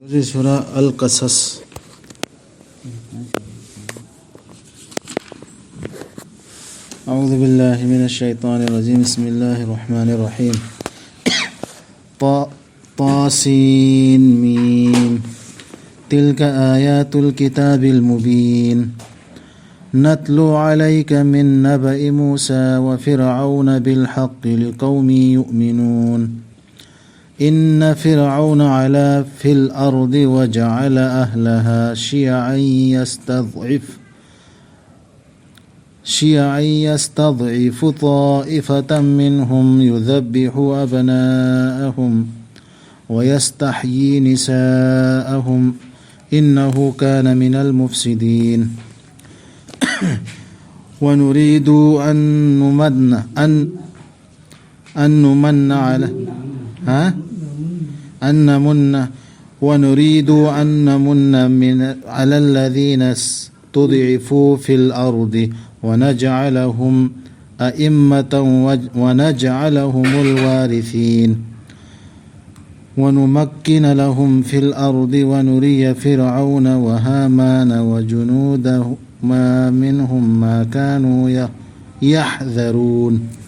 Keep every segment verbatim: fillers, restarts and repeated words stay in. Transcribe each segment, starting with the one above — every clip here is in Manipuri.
Surah Al-Qasas. أعوذ بالله من الشيطان الرجيم. بسم الله الرحمن الرحيم. طا طاسين ميم. تلك آيات الكتاب المبين. نتلو عليك من نبأ موسى وفرعون بالحق لقوم يؤمنون. إن فرعون علا في الأرض وجعل أهلها شيعا يستضعف شيعا يستضعف طائفة منهم يذبح أبناءهم ويستحيي نساءهم إنه كان من المفسدين. ونريد أن نمن أن أن نمن على ها أن نمن ونريد أن نمن من على الذين استضعفوا في الأرض ونجعلهم أئمة وج- ونجعلهم الوارثين ونمكن لهم في الأرض ونري فرعون وهامان وجنودهما منهم ما كانوا ي- يحذرون.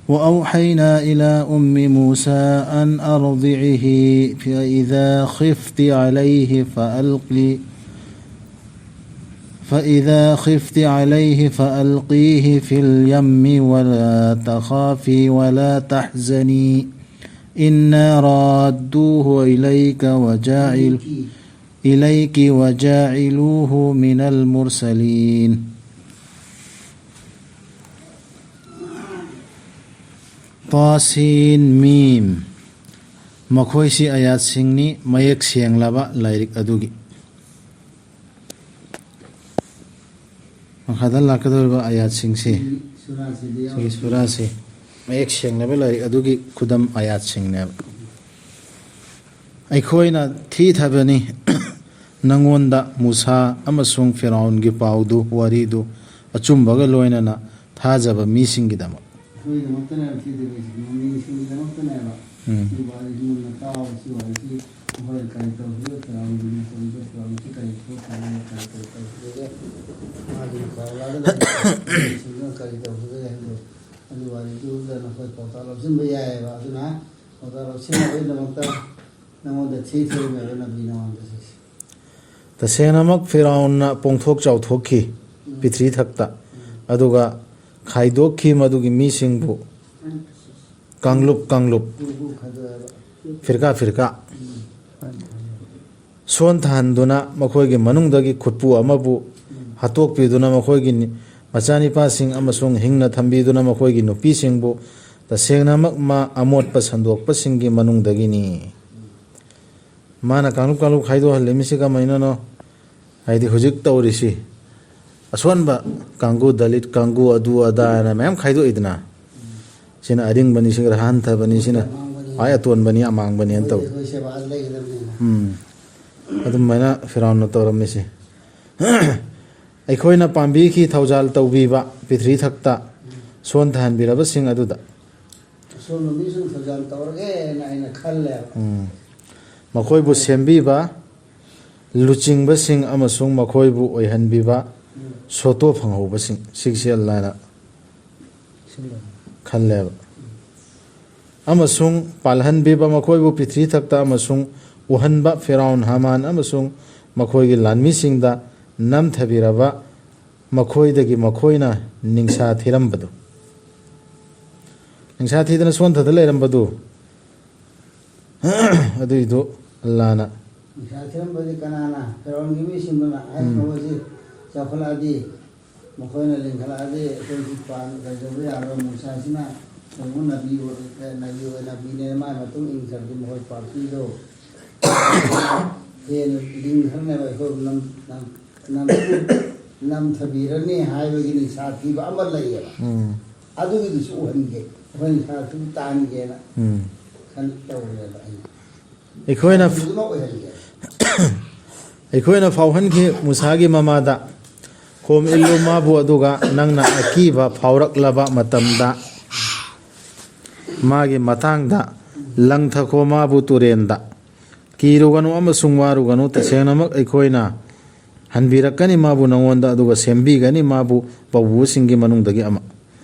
وأوحينا إلى أم موسى أن أرضعه فإذا خفت عليه فألقي فإذا خفت عليه فألقيه في اليم ولا تخافي ولا تحزني إنا رادوه إليك وجاعل إليك وجاعلوه من المرسلين. ꯇꯥꯁꯤꯟ ꯃꯤꯝ꯫ ꯃꯈꯣꯏꯁꯤ ꯑꯌꯥꯠꯁꯤꯡꯅꯤ, ꯃꯌꯦꯛ ꯁꯦꯡꯂꯕ ꯂꯥꯏꯔꯤꯛ ꯑꯗꯨꯒꯤ꯫ ꯃꯈꯥꯗ ꯂꯥꯛꯀꯗꯧꯔꯤꯕ ꯑꯌꯥꯠꯁꯤꯡꯁꯤ, ꯁꯤꯒꯤ ꯁꯨꯔꯥꯁꯤ ꯃꯌꯦꯛ ꯁꯦꯡꯂꯕ ꯂꯥꯏꯔꯤꯛ ꯑꯗꯨꯒꯤ ꯈꯨꯗꯝ ꯑꯌꯥꯠꯁꯤꯡꯅꯦꯕ꯫ ꯑꯩꯈꯣꯏꯅ ꯊꯤꯊꯕꯅꯤ ꯅꯉꯣꯟꯗ ꯃꯨꯁꯥ ꯑꯃꯁꯨꯡ ꯐꯤꯔꯥꯎꯟꯒꯤ ꯄꯥꯎꯗꯨ, ꯋꯥꯔꯤꯗꯨ, ꯑꯆꯨꯝꯕꯒ ꯂꯣꯏꯅꯅ ꯊꯥꯖꯕ ꯃꯤꯁꯤꯡꯒꯤꯗꯃꯛ꯫ ꯑꯩꯈꯣꯏꯒꯤꯗꯃꯛꯇꯅꯦꯕ ꯊꯤꯗꯣꯏꯁꯦ, ꯃꯨꯃꯤꯟꯁꯤꯡꯒꯤꯗꯃꯛꯇꯅꯦꯕ꯫ ꯎꯝ꯫ ꯁꯤ ꯋꯥꯔꯤꯁꯤ ꯃꯨꯟꯅ ꯇꯥꯎ꯫ ꯁꯤ ꯋꯥꯔꯤꯁꯤ ꯑꯩꯈꯣꯏ ꯀꯔꯤ ꯇꯧꯁꯤꯒꯦ? ꯐꯤꯔꯥꯎꯟꯒꯤ ꯃꯇꯝꯗ ꯐꯤꯔꯥꯎꯟꯁꯤ ꯀꯔꯤ ꯊꯣꯛꯈ꯭ꯔꯒꯦ? ꯀꯔꯤ ꯀꯔꯤ ꯇꯧꯁꯤꯒꯦ? ꯃꯥꯒꯤ ꯐꯥꯎꯔꯛꯑꯒ ꯂꯩꯔꯤꯕꯁꯤꯡꯗꯨꯅ ꯀꯔꯤ ꯇꯧꯁꯤꯒꯦ ꯍꯥꯏꯕꯗꯣ, ꯑꯗꯨ ꯋꯥꯔꯤꯗꯨꯗ ꯅꯈꯣꯏ ꯄꯥꯎꯇꯥꯛ ꯂꯧꯁꯤꯟꯕ ꯌꯥꯏꯑꯕ꯫ ꯑꯗꯨꯅ ꯄꯥꯎꯇꯥꯛ ꯂꯧꯁꯤꯟꯅꯕꯒꯤꯗꯃꯛꯇ ꯅꯉꯣꯟꯗ ꯊꯤ ꯊꯤꯔꯝꯃꯦꯕ ꯅꯕꯤ ꯅꯉꯣꯟꯗ ꯁꯤꯁꯦ꯫ ꯇꯁꯦꯡꯅꯃꯛ ꯐꯤꯔꯥꯎꯟꯅ ꯄꯣꯡꯊꯣꯛ ꯆꯥꯎꯊꯣꯛꯈꯤ ꯎꯝ꯫ ꯄ꯭ꯔꯤꯊ꯭ꯔꯤ ꯊꯛꯇ, ꯎꯝ꯫ ꯑꯗꯨꯒ ꯈꯥꯏꯗꯣꯛꯈꯤ ꯃꯗꯨꯒꯤ ꯃꯤꯁꯤꯡꯕꯨ ꯎꯝ꯫ ꯀꯥꯡꯂꯨꯞ ꯀꯥꯡꯂꯨꯞ, ꯎꯝ, ꯎꯝ, ꯈꯥꯏꯗꯣꯛꯑꯦꯕ꯫ ꯐꯤꯔꯀꯥ ꯐꯤꯔꯀꯥ꯫ ꯎꯝ꯫ ꯁꯣꯟꯊꯍꯟꯗꯨꯅ ꯃꯈꯣꯏꯒꯤ ꯃꯅꯨꯡꯗꯒꯤ ꯈꯨꯠꯄꯨ ꯑꯃꯕꯨ ꯎꯝ꯫ ꯍꯥꯠꯇꯣꯛꯄꯤꯗꯨꯅ ꯃꯈꯣꯏꯒꯤ ꯅꯤ-, ꯃꯆꯥꯅꯤꯄꯥꯁꯤꯡ ꯑꯃꯁꯨꯡ ꯍꯤꯡꯅ ꯊꯝꯕꯤꯗꯨꯅ ꯃꯈꯣꯏꯒꯤ ꯅꯨꯄꯤꯁꯤꯡꯕꯨ ꯇꯁꯦꯡꯅꯃꯛ ꯃꯥ ꯑꯃꯣꯠꯄ ꯁꯟꯗꯣꯛꯄꯁꯤꯡꯒꯤ ꯃꯅꯨꯡꯗꯒꯤꯅꯤ꯫ ꯃꯥꯅ ꯀꯥꯡꯂꯨꯞ ꯀꯥꯡꯂꯨꯞ ꯈꯥꯏꯗꯣꯛꯍꯜꯂꯤꯃꯤꯁꯤ ꯀꯃꯥꯏꯅꯅꯣ? ꯍꯥꯏꯗꯤ ꯍꯧꯖꯤꯛ ꯇꯧꯔꯤꯁꯤ, ꯑꯁꯣꯟꯕ ꯀꯥꯡꯕꯨ, ꯗꯂꯤꯠ ꯀꯥꯡꯕꯨ, ꯑꯗꯨ ꯑꯗꯥ ꯍꯥꯏꯅ ꯃꯌꯥꯝ ꯈꯥꯏꯗꯣꯛꯏꯗꯅ, ꯁꯤꯅ ꯑꯔꯤꯡꯕꯅꯤ, ꯁꯤꯅ ꯍꯟꯊꯕꯅꯤ, ꯁꯤꯅ ꯈ꯭ꯋꯥꯏ ꯑꯇꯣꯟꯕꯅꯤ, ꯑꯃꯥꯡꯕꯅꯤ ꯍꯥꯏꯅ ꯇꯧ꯫ ꯑꯩꯈꯣꯏ ꯁꯦꯕꯥ ꯂꯩꯒꯗꯕꯅꯤꯅ꯫ ꯎꯝ꯫ ꯑꯗꯨꯃꯥꯏꯅ ꯐꯤꯔꯥꯎꯟꯅ ꯇꯧꯔꯝꯃꯤꯁꯦ꯫ ꯑꯩꯈꯣꯏꯅ ꯄꯥꯝꯕꯤꯈꯤ ꯊꯧꯖꯥꯜ ꯇꯧꯕꯤꯕ ꯄ꯭ꯔꯤꯊ꯭ꯔꯤ ꯊꯛꯇ ꯁꯣꯟꯊꯍꯟꯕꯤꯔꯕꯁꯤꯡ ꯑꯗꯨꯗ꯫ ꯑꯁꯣꯟꯕ ꯃꯤꯁꯤꯡ ꯊꯧꯖꯥꯜ ꯇꯧꯔꯒꯦꯅ ꯑꯩꯅ ꯈꯜꯂꯦꯕ꯫ ꯎꯝ꯫ ꯃꯈꯣꯏꯕꯨ ꯁꯦꯝꯕꯤꯕ, ꯂꯨꯆꯤꯡꯕꯁꯤꯡ ꯑꯃꯁꯨꯡ ꯃꯈꯣꯏꯕꯨ ꯑꯣꯏꯍꯟꯕꯤꯕ ꯎꯝ꯫ ꯁꯣꯇꯣ ꯐꯪꯍꯧꯕꯁꯤꯡ, ꯁꯤꯒꯤꯁꯤ ꯑꯜꯂꯥꯅ ꯁꯤꯜꯂꯣ꯫ ꯈꯜꯂꯦꯕ꯫ ꯑꯃꯁꯨꯡ ꯄꯥꯜꯍꯟꯕꯤꯕ ꯃꯈꯣꯏꯕꯨ ꯄ꯭ꯔꯤꯊ꯭ꯔꯤ ꯊꯛꯇ ꯑꯃꯁꯨꯡ ꯎꯍꯟꯕ ꯐꯤꯔꯥꯎꯟ, ꯍꯥꯃꯥꯟ ꯑꯃꯁꯨꯡ ꯃꯈꯣꯏꯒꯤ ꯂꯥꯟꯃꯤꯁꯤꯡꯗ ꯅꯝꯊꯕꯤꯔꯕ ꯃꯈꯣꯏꯗꯒꯤ ꯃꯈꯣꯏꯅ ꯅꯤꯡꯁꯥ ꯊꯤꯔꯝꯕꯗꯨ, ꯅꯤꯡꯁꯥ ꯊꯤꯗꯅ ꯁꯣꯟꯊꯗ ꯂꯩꯔꯝꯕꯗꯨ, ꯑꯗꯨꯏꯗꯨ ꯑꯜꯂꯥꯅ ꯅꯤꯡꯁꯥ ꯊꯤꯔꯝꯕꯗꯤ ꯀꯅꯥꯅ? ꯐꯤꯔꯥꯎꯟꯒꯤ ꯃꯤꯁꯤꯡꯗꯨꯅ ꯍꯥꯏ ꯎꯝ꯫ ꯃꯈꯣꯏꯁꯤ ꯆꯥꯎꯈꯠꯂꯛꯑꯗꯤ, ꯃꯈꯣꯏꯅ ꯂꯤꯡꯈꯠꯂꯛꯑꯗꯤ ꯑꯩꯈꯣꯏꯁꯨ ꯄꯥꯟ ꯂꯩꯖꯕ ꯌꯥꯔꯣꯏ꯫ ꯃꯨꯁꯥꯁꯤꯅ ꯀꯩꯅꯣ ꯅꯕꯤ ꯑꯣꯏ-, ꯅꯕꯤ ꯑꯣꯏ-, ꯅꯕꯤꯅꯦꯅ ꯃꯥꯏ ꯃꯇꯨꯡ ꯏꯟꯈ꯭ꯔꯗꯤ ꯃꯈꯣꯏ ꯄꯥꯔꯇꯤꯗꯣ ꯍꯦꯟꯅ ꯂꯤꯡꯈ꯭ꯔꯅꯦꯕ꯫ ꯑꯩꯈꯣꯏꯕꯨ ꯅꯝ-, ꯅꯝ-, ꯅꯝ-, ꯅꯝꯊꯕꯤꯔꯅꯤ ꯍꯥꯏꯕꯒꯤ ꯅꯤꯡꯁꯥ ꯊꯤꯕ ꯑꯃ ꯂꯩꯌꯦꯕ꯫ ꯎꯝ꯫ ꯑꯗꯨꯒꯤꯗꯨꯁꯨ ꯎꯍꯟꯒꯦ, ꯑꯩꯈꯣꯏ ꯅꯤꯡꯁꯥ ꯊꯤꯕ ꯇꯥꯍꯟꯒꯦꯅ ꯎꯝ꯫ ꯈꯟ-, ꯇꯧꯔꯦꯕ ꯑꯩꯅ꯫ ꯑꯩꯈꯣꯏꯅ ꯑꯗꯨꯃꯛ ꯑꯣꯏꯍꯟꯒꯦ꯫ ꯑꯩꯈꯣꯏꯅ ꯐꯥꯎꯍꯟꯈꯤ ꯃꯨꯁꯥꯒꯤ ꯃꯃꯥꯗ, "ꯈꯣꯝ ꯏꯜꯂꯨ ꯃꯥꯕꯨ, ꯑꯗꯨꯒ ꯅꯪꯅ ꯑꯀꯤꯕ ꯐꯥꯎꯔꯛꯂꯕ ꯃꯇꯝꯗ ꯃꯥꯒꯤ ꯃꯇꯥꯡꯗ ꯂꯪꯊꯈꯣ ꯃꯥꯕꯨ ꯇꯨꯔꯦꯟꯗ꯫ ꯀꯤꯔꯨꯒꯅꯨ ꯑꯃꯁꯨꯡ ꯋꯥꯔꯨꯒꯅꯨ, ꯇꯁꯦꯡꯅꯃꯛ ꯑꯩꯈꯣꯏꯅ ꯍꯟꯕꯤꯔꯛꯀꯅꯤ ꯃꯥꯕꯨ ꯅꯉꯣꯟꯗ, ꯑꯗꯨꯒ ꯁꯦꯝꯕꯤꯒꯅꯤ ꯃꯥꯕꯨ ꯄꯧꯕꯨꯁꯤꯡꯒꯤ ꯃꯅꯨꯡꯗꯒꯤ ꯑꯃ꯫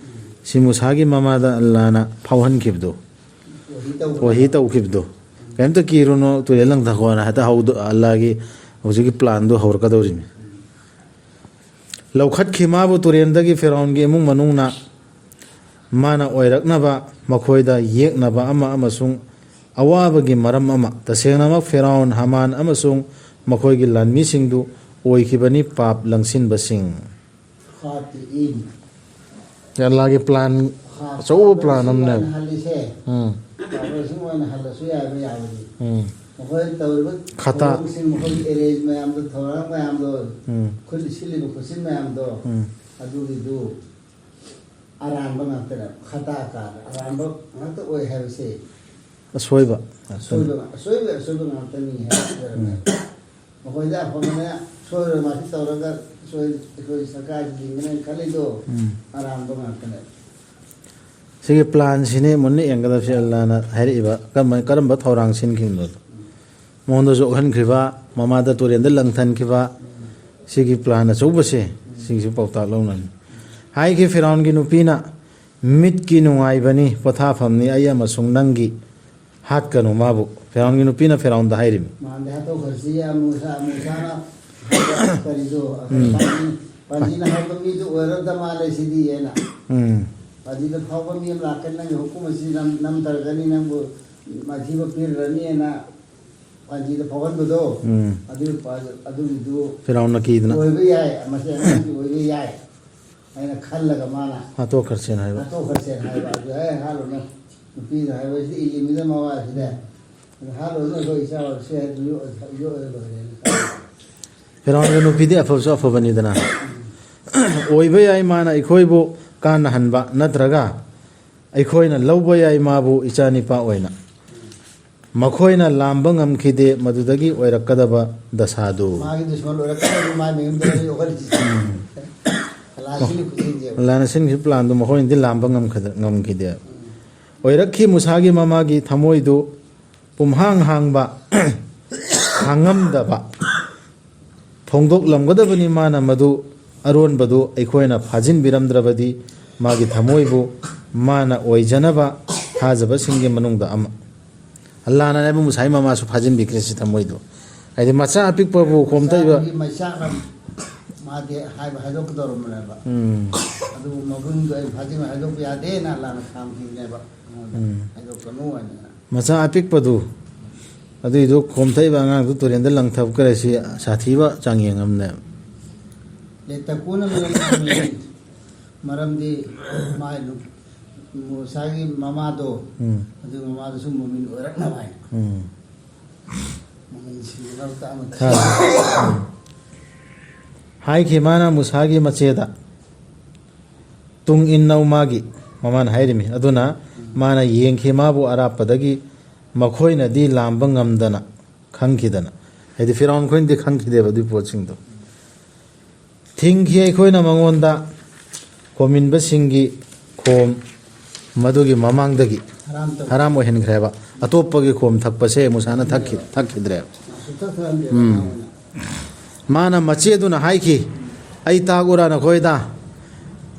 ꯁꯤ ꯃꯨꯁꯥꯒꯤ ꯃꯃꯥꯗ ꯑꯜꯂꯥꯅ ꯐꯥꯎꯍꯟꯈꯤꯕꯗꯣ, ꯋꯥꯍꯤ ꯇꯧꯈꯤꯕꯗꯣ꯫ ꯀꯩꯝꯇ ꯀꯤꯔꯨꯅꯨ, ꯇꯨꯔꯦꯜ ꯂꯪꯊꯈꯣꯅ ꯍꯦꯛꯇ ꯍꯧꯗꯣ-, ꯑꯜꯂꯥꯒꯤ ꯍꯧꯖꯤꯛꯀꯤ ꯄ꯭ꯂꯥꯟꯗꯣ ꯍꯧꯔꯛꯀꯗꯧꯔꯤꯅꯤ꯫ ꯂꯧꯈꯠꯈꯤ ꯃꯥꯕꯨ ꯇꯨꯔꯦꯜꯗꯒꯤ ꯐꯤꯔꯥꯎꯟꯒꯤ ꯏꯃꯨꯡ ꯃꯅꯨꯡꯅ꯫ ꯃꯥꯅ ꯑꯣꯏꯔꯛꯅꯕ ꯃꯈꯣꯏꯗ ꯌꯦꯛꯅꯕ ꯑꯃ ꯑꯃꯁꯨꯡ ꯑꯋꯥꯕꯒꯤ ꯃꯔꯝ ꯑꯃ, ꯇꯁꯦꯡꯅꯃꯛ ꯐꯤꯔꯥꯎꯟ, ꯍꯥꯃꯥꯟ ꯑꯃꯁꯨꯡ ꯃꯈꯣꯏꯒꯤ ꯂꯥꯟꯃꯤꯁꯤꯡꯗꯨ ꯑꯣꯏꯈꯤꯕꯅꯤ ꯄꯥꯞ ꯂꯪꯁꯤꯟꯕꯁꯤꯡ꯫ ꯈꯥꯇꯤꯏꯟ꯫ ꯑꯜꯂꯥꯒꯤ ꯄ꯭ꯂꯥꯟ, ꯈꯥ-, ꯑꯆꯧꯕ ꯄ꯭ꯂꯥꯟ ꯑꯃꯅꯦꯕ꯫ ꯑꯣꯏꯅ ꯍꯜꯂꯤꯁꯦ꯫ ꯎꯝ꯫ ꯄꯥꯞꯁꯤꯡ ꯑꯣꯏꯅ ꯍꯜꯂꯁꯨ ꯌꯥꯏꯕ ꯌꯥꯕꯅꯤ꯫ ꯎꯝ꯫ ꯃꯈꯣꯏꯅ ꯇꯧꯔꯤꯕ ꯈꯇꯥ꯫ ꯊꯧꯑꯣꯡꯁꯤꯡ, ꯃꯈꯣꯏꯒꯤ ꯑꯦꯔꯦꯟꯖ ꯃꯌꯥꯝꯗꯣ, ꯊꯧꯔꯥꯡ ꯃꯌꯥꯝꯗꯣ, ꯎꯝ꯫ ꯈꯨꯠ ꯁꯤꯜꯂꯤꯕ ꯈꯨꯠꯁꯤꯟ ꯃꯌꯥꯝꯗꯣ, ꯎꯝ꯫ ꯑꯗꯨꯒꯤꯗꯨ ꯑꯔꯥꯟꯕ ꯉꯥꯛꯇꯅꯦ꯫ ꯈꯇꯥ ꯀꯥꯔ ꯑꯔꯥꯟꯕ ꯉꯥꯛꯇ ꯑꯣꯏ ꯍꯥꯏꯕꯁꯦ꯫ ꯑꯁꯣꯏꯕ ꯉꯥꯛꯇꯅꯤ꯫ ꯑꯁꯣꯏꯕ, ꯑꯁꯣꯏꯕ, ꯑꯁꯣꯏꯕ ꯉꯥꯛꯇꯅꯤ ꯍꯥꯏꯕ ꯎꯝ꯫ ꯃꯈꯣꯏꯗ ꯑꯐꯕꯅ ꯁꯣꯏꯔꯣꯏ ꯃꯥꯁꯤ ꯇꯧꯔꯒ ꯁꯣꯏ-, ꯑꯩꯈꯣꯏ ꯁꯔꯀꯥꯔꯁꯤ ꯂꯤꯡꯒꯅꯦꯅ ꯈꯜꯂꯤꯗꯣ ꯎꯝ꯫ ꯑꯔꯥꯟꯕ ꯉꯥꯛꯇꯅꯦ꯫ ꯁꯤꯒꯤ ꯄ꯭ꯂꯥꯟꯁꯤꯅꯤ ꯃꯨꯟꯅ ꯌꯦꯡꯒꯗꯕꯁꯤ, ꯑꯜꯂꯥꯅ ꯍꯥꯏꯔꯛꯏꯕ ꯀꯔꯝꯕ, ꯀꯔꯝꯕ ꯊꯧꯔꯥꯡ ꯁꯤꯟꯈꯤꯕꯅꯣꯗꯣ꯫ ꯃꯉꯣꯟꯗ ꯆꯣꯛꯍꯟꯈ꯭ꯔꯤꯕ, ꯃꯃꯥꯗ ꯇꯨꯔꯦꯜꯗ ꯂꯪꯊꯟꯈꯤꯕ, ꯁꯤꯒꯤ ꯄ꯭ꯂꯥꯟ ꯑꯆꯧꯕꯁꯦ, ꯁꯤꯒꯤꯁꯨ ꯄꯥꯎꯇꯥꯛ ꯂꯧꯅꯅꯤ꯫ ꯍꯥꯏꯈꯤ ꯐꯤꯔꯥꯎꯟꯒꯤ ꯅꯨꯄꯤꯅ, "ꯃꯤꯠꯀꯤ ꯅꯨꯡꯉꯥꯏꯕꯅꯤ, ꯄꯣꯊꯥꯐꯝꯅꯤ ꯑꯩ ꯑꯃꯁꯨꯡ ꯅꯪꯒꯤ ꯍꯥꯠꯀꯅꯨ ꯃꯥꯕꯨ"꯫ ꯐꯤꯔꯥꯎꯟꯒꯤ ꯅꯨꯄꯤꯅ ꯐꯤꯔꯥꯎꯟꯗ ꯍꯥꯏꯔꯤꯃꯤ꯫ ꯃꯥꯟꯗꯦ, ꯍꯥꯠꯇꯣꯛꯈ꯭ꯔꯁꯤ, ꯌꯥ ꯃꯨꯁꯥ, ꯃꯨꯁꯥꯅ ꯀꯔꯤꯗꯣ, ꯎꯝ꯫ ꯄꯥꯟꯖꯤ-, ꯄꯥꯟꯖꯤꯅ ꯍꯥꯠꯄ ꯃꯤꯗꯣ ꯑꯣꯏꯔꯗ ꯃꯥꯜꯂꯦ ꯁꯤꯗꯤ ꯍꯥꯏꯅ꯫ ꯎꯝ꯫ ꯄꯥꯟꯖꯤꯗ ꯐꯥꯎꯕ ꯃꯤ ꯑꯃ ꯂꯥꯛꯀꯅꯤ, ꯅꯪꯒꯤ ꯍꯨꯀꯨꯝ ꯑꯁꯤ ꯅꯝ-, ꯅꯝꯊꯔꯒꯅꯤ, ꯅꯪꯕꯨ ꯃꯥꯏꯊꯤꯕ ꯄꯤꯔꯔꯅꯤꯅ ꯄꯥꯟꯖꯤꯗ ꯐꯥꯎꯍꯟꯕꯗꯣ, ꯎꯝ꯫ ꯑꯗꯨꯒꯤ ꯄꯥ-, ꯑꯗꯨꯒꯤꯗꯨ ꯐꯤꯔꯥꯎꯟꯅ ꯀꯤꯗꯅ꯫ ꯑꯣꯏꯕ ꯌꯥꯏ, ꯃꯁꯤ ꯑꯉꯥꯡꯁꯤ ꯑꯣꯏꯕ ꯌꯥꯏ ꯍꯥꯏꯅ ꯈꯜꯂꯒ ꯃꯥꯅ ꯍꯥꯠꯇꯣꯛꯈ꯭ꯔꯁꯦꯅ ꯍꯥꯏꯕ꯫ ꯍꯥꯠꯇꯣꯛꯈ꯭ꯔꯁꯦꯅ ꯍꯥꯏꯕ꯫ ꯑꯗꯨ, "ꯑꯦ, ꯍꯥꯠꯂꯨꯅꯨ, ꯅꯨꯄꯤꯗ ꯍꯥꯏꯕꯁꯤꯗꯤ ꯏꯜꯂꯤꯃꯤꯅ ꯃꯋꯥꯁꯤꯗ꯫ ꯑꯗꯨ ꯍꯥꯠꯂꯨꯅꯨ, ꯑꯩꯈꯣꯏ ꯏꯆꯥ ꯑꯣꯏꯔꯁꯨ ꯌꯥꯏ, ꯑꯗꯨ ꯌꯣꯛꯑ-, ꯌꯣꯛꯑꯒ ꯂꯣꯏꯔꯦꯅ ꯈꯜꯂꯦ"꯫ ꯐꯤꯔꯥꯎꯟꯒꯤ ꯅꯨꯄꯤꯗꯤ ꯑꯐꯕꯁꯨ ꯑꯐꯕꯅꯤꯗꯅ꯫ ꯑꯣꯏꯕ ꯌꯥꯏ ꯃꯥꯅ ꯑꯩꯈꯣꯏꯕꯨ ꯀꯥꯟꯅꯍꯟꯕ, ꯅꯠꯇ꯭ꯔꯒ ꯑꯩꯈꯣꯏꯅ ꯂꯧꯕ ꯌꯥꯏ ꯃꯥꯕꯨ ꯏꯆꯥꯅꯤꯄꯥ ꯑꯣꯏꯅ꯫ ꯃꯈꯣꯏꯅ ꯂꯥꯝꯕ ꯉꯝꯈꯤꯗꯦ ꯃꯗꯨꯗꯒꯤ ꯑꯣꯏꯔꯛꯀꯗꯕ ꯗꯁꯥꯗꯨ꯫ ꯃꯥꯒꯤ ꯗꯨꯁꯃꯟ ꯑꯣꯏꯔꯛꯀꯗꯕ ꯃꯥꯒꯤ ꯃꯌꯨꯝꯗ ꯌꯣꯛꯍꯜꯂꯤꯁꯤ꯫ ꯂꯥꯁꯤꯅ ꯈꯨꯠꯁꯤꯡꯁꯦ꯫ ꯑꯜꯂꯥꯅ ꯁꯤꯟꯈꯤꯕ ꯄ꯭ꯂꯥꯟꯗꯨ ꯃꯈꯣꯏꯅꯗꯤ ꯂꯥꯝꯕ ꯉꯝꯈꯤꯗ-, ꯉꯝꯈꯤꯗꯦ꯫ ꯎꯝ꯫ ꯑꯣꯏꯔꯛꯈꯤ ꯃꯨꯁꯥꯒꯤ ꯃꯃꯥꯒꯤ ꯊꯃꯣꯏꯗꯨ ꯄꯨꯝꯍꯥꯡ ꯍꯥꯡꯕ, ꯍꯥꯡꯉꯝꯗꯕ ꯐꯣꯡꯗꯣꯛꯂꯝꯒꯗꯕꯅꯤ꯫ ꯃꯥꯅ ꯃꯗꯨ ꯑꯔꯣꯟꯕꯗꯨ ꯑꯩꯈꯣꯏꯅ ꯐꯥꯖꯤꯟꯕꯤꯔꯝꯗ꯭ꯔꯕꯗꯤ ꯃꯥꯒꯤ ꯊꯃꯣꯏꯕꯨ ꯃꯥꯅ ꯑꯣꯏꯖꯅꯕ ꯊꯥꯖꯕꯁꯤꯡꯒꯤ ꯃꯅꯨꯡꯗ ꯑꯃ꯫ ꯑꯜꯂꯥꯅ ꯅꯕꯤ ꯃꯨꯁꯥꯒꯤ ꯃꯃꯥꯁꯨ ꯐꯥꯖꯤꯟꯕꯤꯈ꯭ꯔꯦ ꯁꯤ ꯊꯃꯣꯏꯗꯣ꯫ ꯍꯥꯏꯗꯤ ꯃꯆꯥ ꯑꯄꯤꯛꯄꯕꯨ ꯈꯣꯝꯊꯛꯏꯕ꯫ ꯃꯆꯥꯒꯤ ꯃꯩꯆꯥꯛ ꯑꯃ ꯃꯥꯗꯤ ꯍꯥꯏꯕ ꯍꯥꯏꯗꯣꯛꯀꯗꯧꯔꯝꯕꯅꯦꯕ꯫ ꯎꯝ꯫ ꯑꯗꯨꯕꯨ ꯃꯒꯨꯟꯗꯣ ꯑꯩ ꯐꯥꯖꯤꯟ ꯍꯥꯏꯗꯣꯛꯄ ꯌꯥꯗꯦꯅ ꯑꯜꯂꯥꯅ ꯈꯥꯝꯈꯤꯕꯅꯦꯕ ꯑꯩꯉꯣꯟꯗ꯫ ꯎꯝ꯫ ꯍꯥꯏꯗꯣꯛꯀꯅꯨ ꯍꯥꯏꯅ꯫ ꯃꯆꯥ ꯑꯄꯤꯛꯄꯗꯨ, ꯑꯗꯨꯏꯗꯨ ꯈꯣꯝꯊꯛꯏꯕ ꯑꯉꯥꯡꯗꯨ ꯇꯨꯔꯦꯟꯗ ꯂꯪꯊꯈ꯭ꯔꯦ ꯁꯤ ꯁꯥꯊꯤꯕ ꯆꯥꯡꯌꯦꯡ ꯑꯃꯅꯦꯕ꯫ ꯂꯦꯇꯀꯨꯅ ꯃꯤꯅꯜ ꯃꯨꯑꯃꯤꯅꯤꯟ꯫ ꯃꯔꯝꯗꯤ ꯃꯥꯏ ꯅꯨ-, ꯃꯨꯁꯥꯒꯤ ꯃꯃꯥꯗꯣ, ꯎꯝ꯫ ꯑꯗꯨ ꯃꯃꯥꯗꯨꯁꯨ ꯃꯨꯃꯤꯟ ꯑꯣꯏꯔꯛꯅꯕ ꯍꯥꯏꯅ꯫ ꯎꯝ꯫ ꯃꯨꯃꯤꯟꯁꯤꯡꯒꯤ ꯃꯔꯛꯇ ꯑꯃ ꯍꯥꯏꯈꯤ ꯃꯥꯅ ꯃꯨꯁꯥꯒꯤ ꯃꯆꯦꯗ, "ꯇꯨꯡ ꯏꯟꯅꯧ ꯃꯥꯒꯤ", ꯃꯃꯥꯅ ꯍꯥꯏꯔꯤꯃꯤ꯫ ꯑꯗꯨꯅ ꯃꯥꯅ ꯌꯦꯡꯈꯤ ꯃꯥꯕꯨ ꯑꯔꯥꯞꯄꯗꯒꯤ, ꯃꯈꯣꯏꯅꯗꯤ ꯂꯥꯝꯕ ꯉꯝꯗꯅ ꯈꯪꯈꯤꯗꯅ, ꯍꯥꯏꯗꯤ ꯐꯤꯔꯥꯎꯟ ꯈꯣꯏꯅꯗꯤ ꯈꯪꯈꯤꯗꯦꯕ ꯑꯗꯨꯒꯤ ꯄꯣꯠꯁꯤꯡꯗꯣ꯫ "ꯊꯤꯡꯈꯤ ꯑꯩꯈꯣꯏꯅ ꯃꯉꯣꯟꯗ ꯈꯣꯝꯃꯤꯟꯕꯁꯤꯡꯒꯤ ꯈꯣꯝ ꯃꯗꯨꯒꯤ ꯃꯃꯥꯡꯗꯒꯤ ꯍꯔꯥꯝ ꯇꯧ-, ꯍꯔꯥꯝ ꯑꯣꯏꯍꯟꯈ꯭ꯔꯦꯕ꯫ ꯑꯇꯣꯞꯄꯒꯤ ꯈꯣꯝ ꯊꯛꯄꯁꯦ ꯃꯨꯁꯥꯅ ꯊꯛꯈꯤ-, ꯊꯛꯈꯤꯗ꯭ꯔꯦꯕ꯫ ꯁꯨꯛꯊꯛ ꯊꯛꯍꯟꯗꯦꯕ ꯎꯝ꯫ ꯃꯥꯅ ꯃꯆꯦꯗꯨꯅ ꯍꯥꯏꯈꯤ, "ꯑꯩ ꯇꯥꯛꯎꯔꯥ ꯅꯈꯣꯏꯗ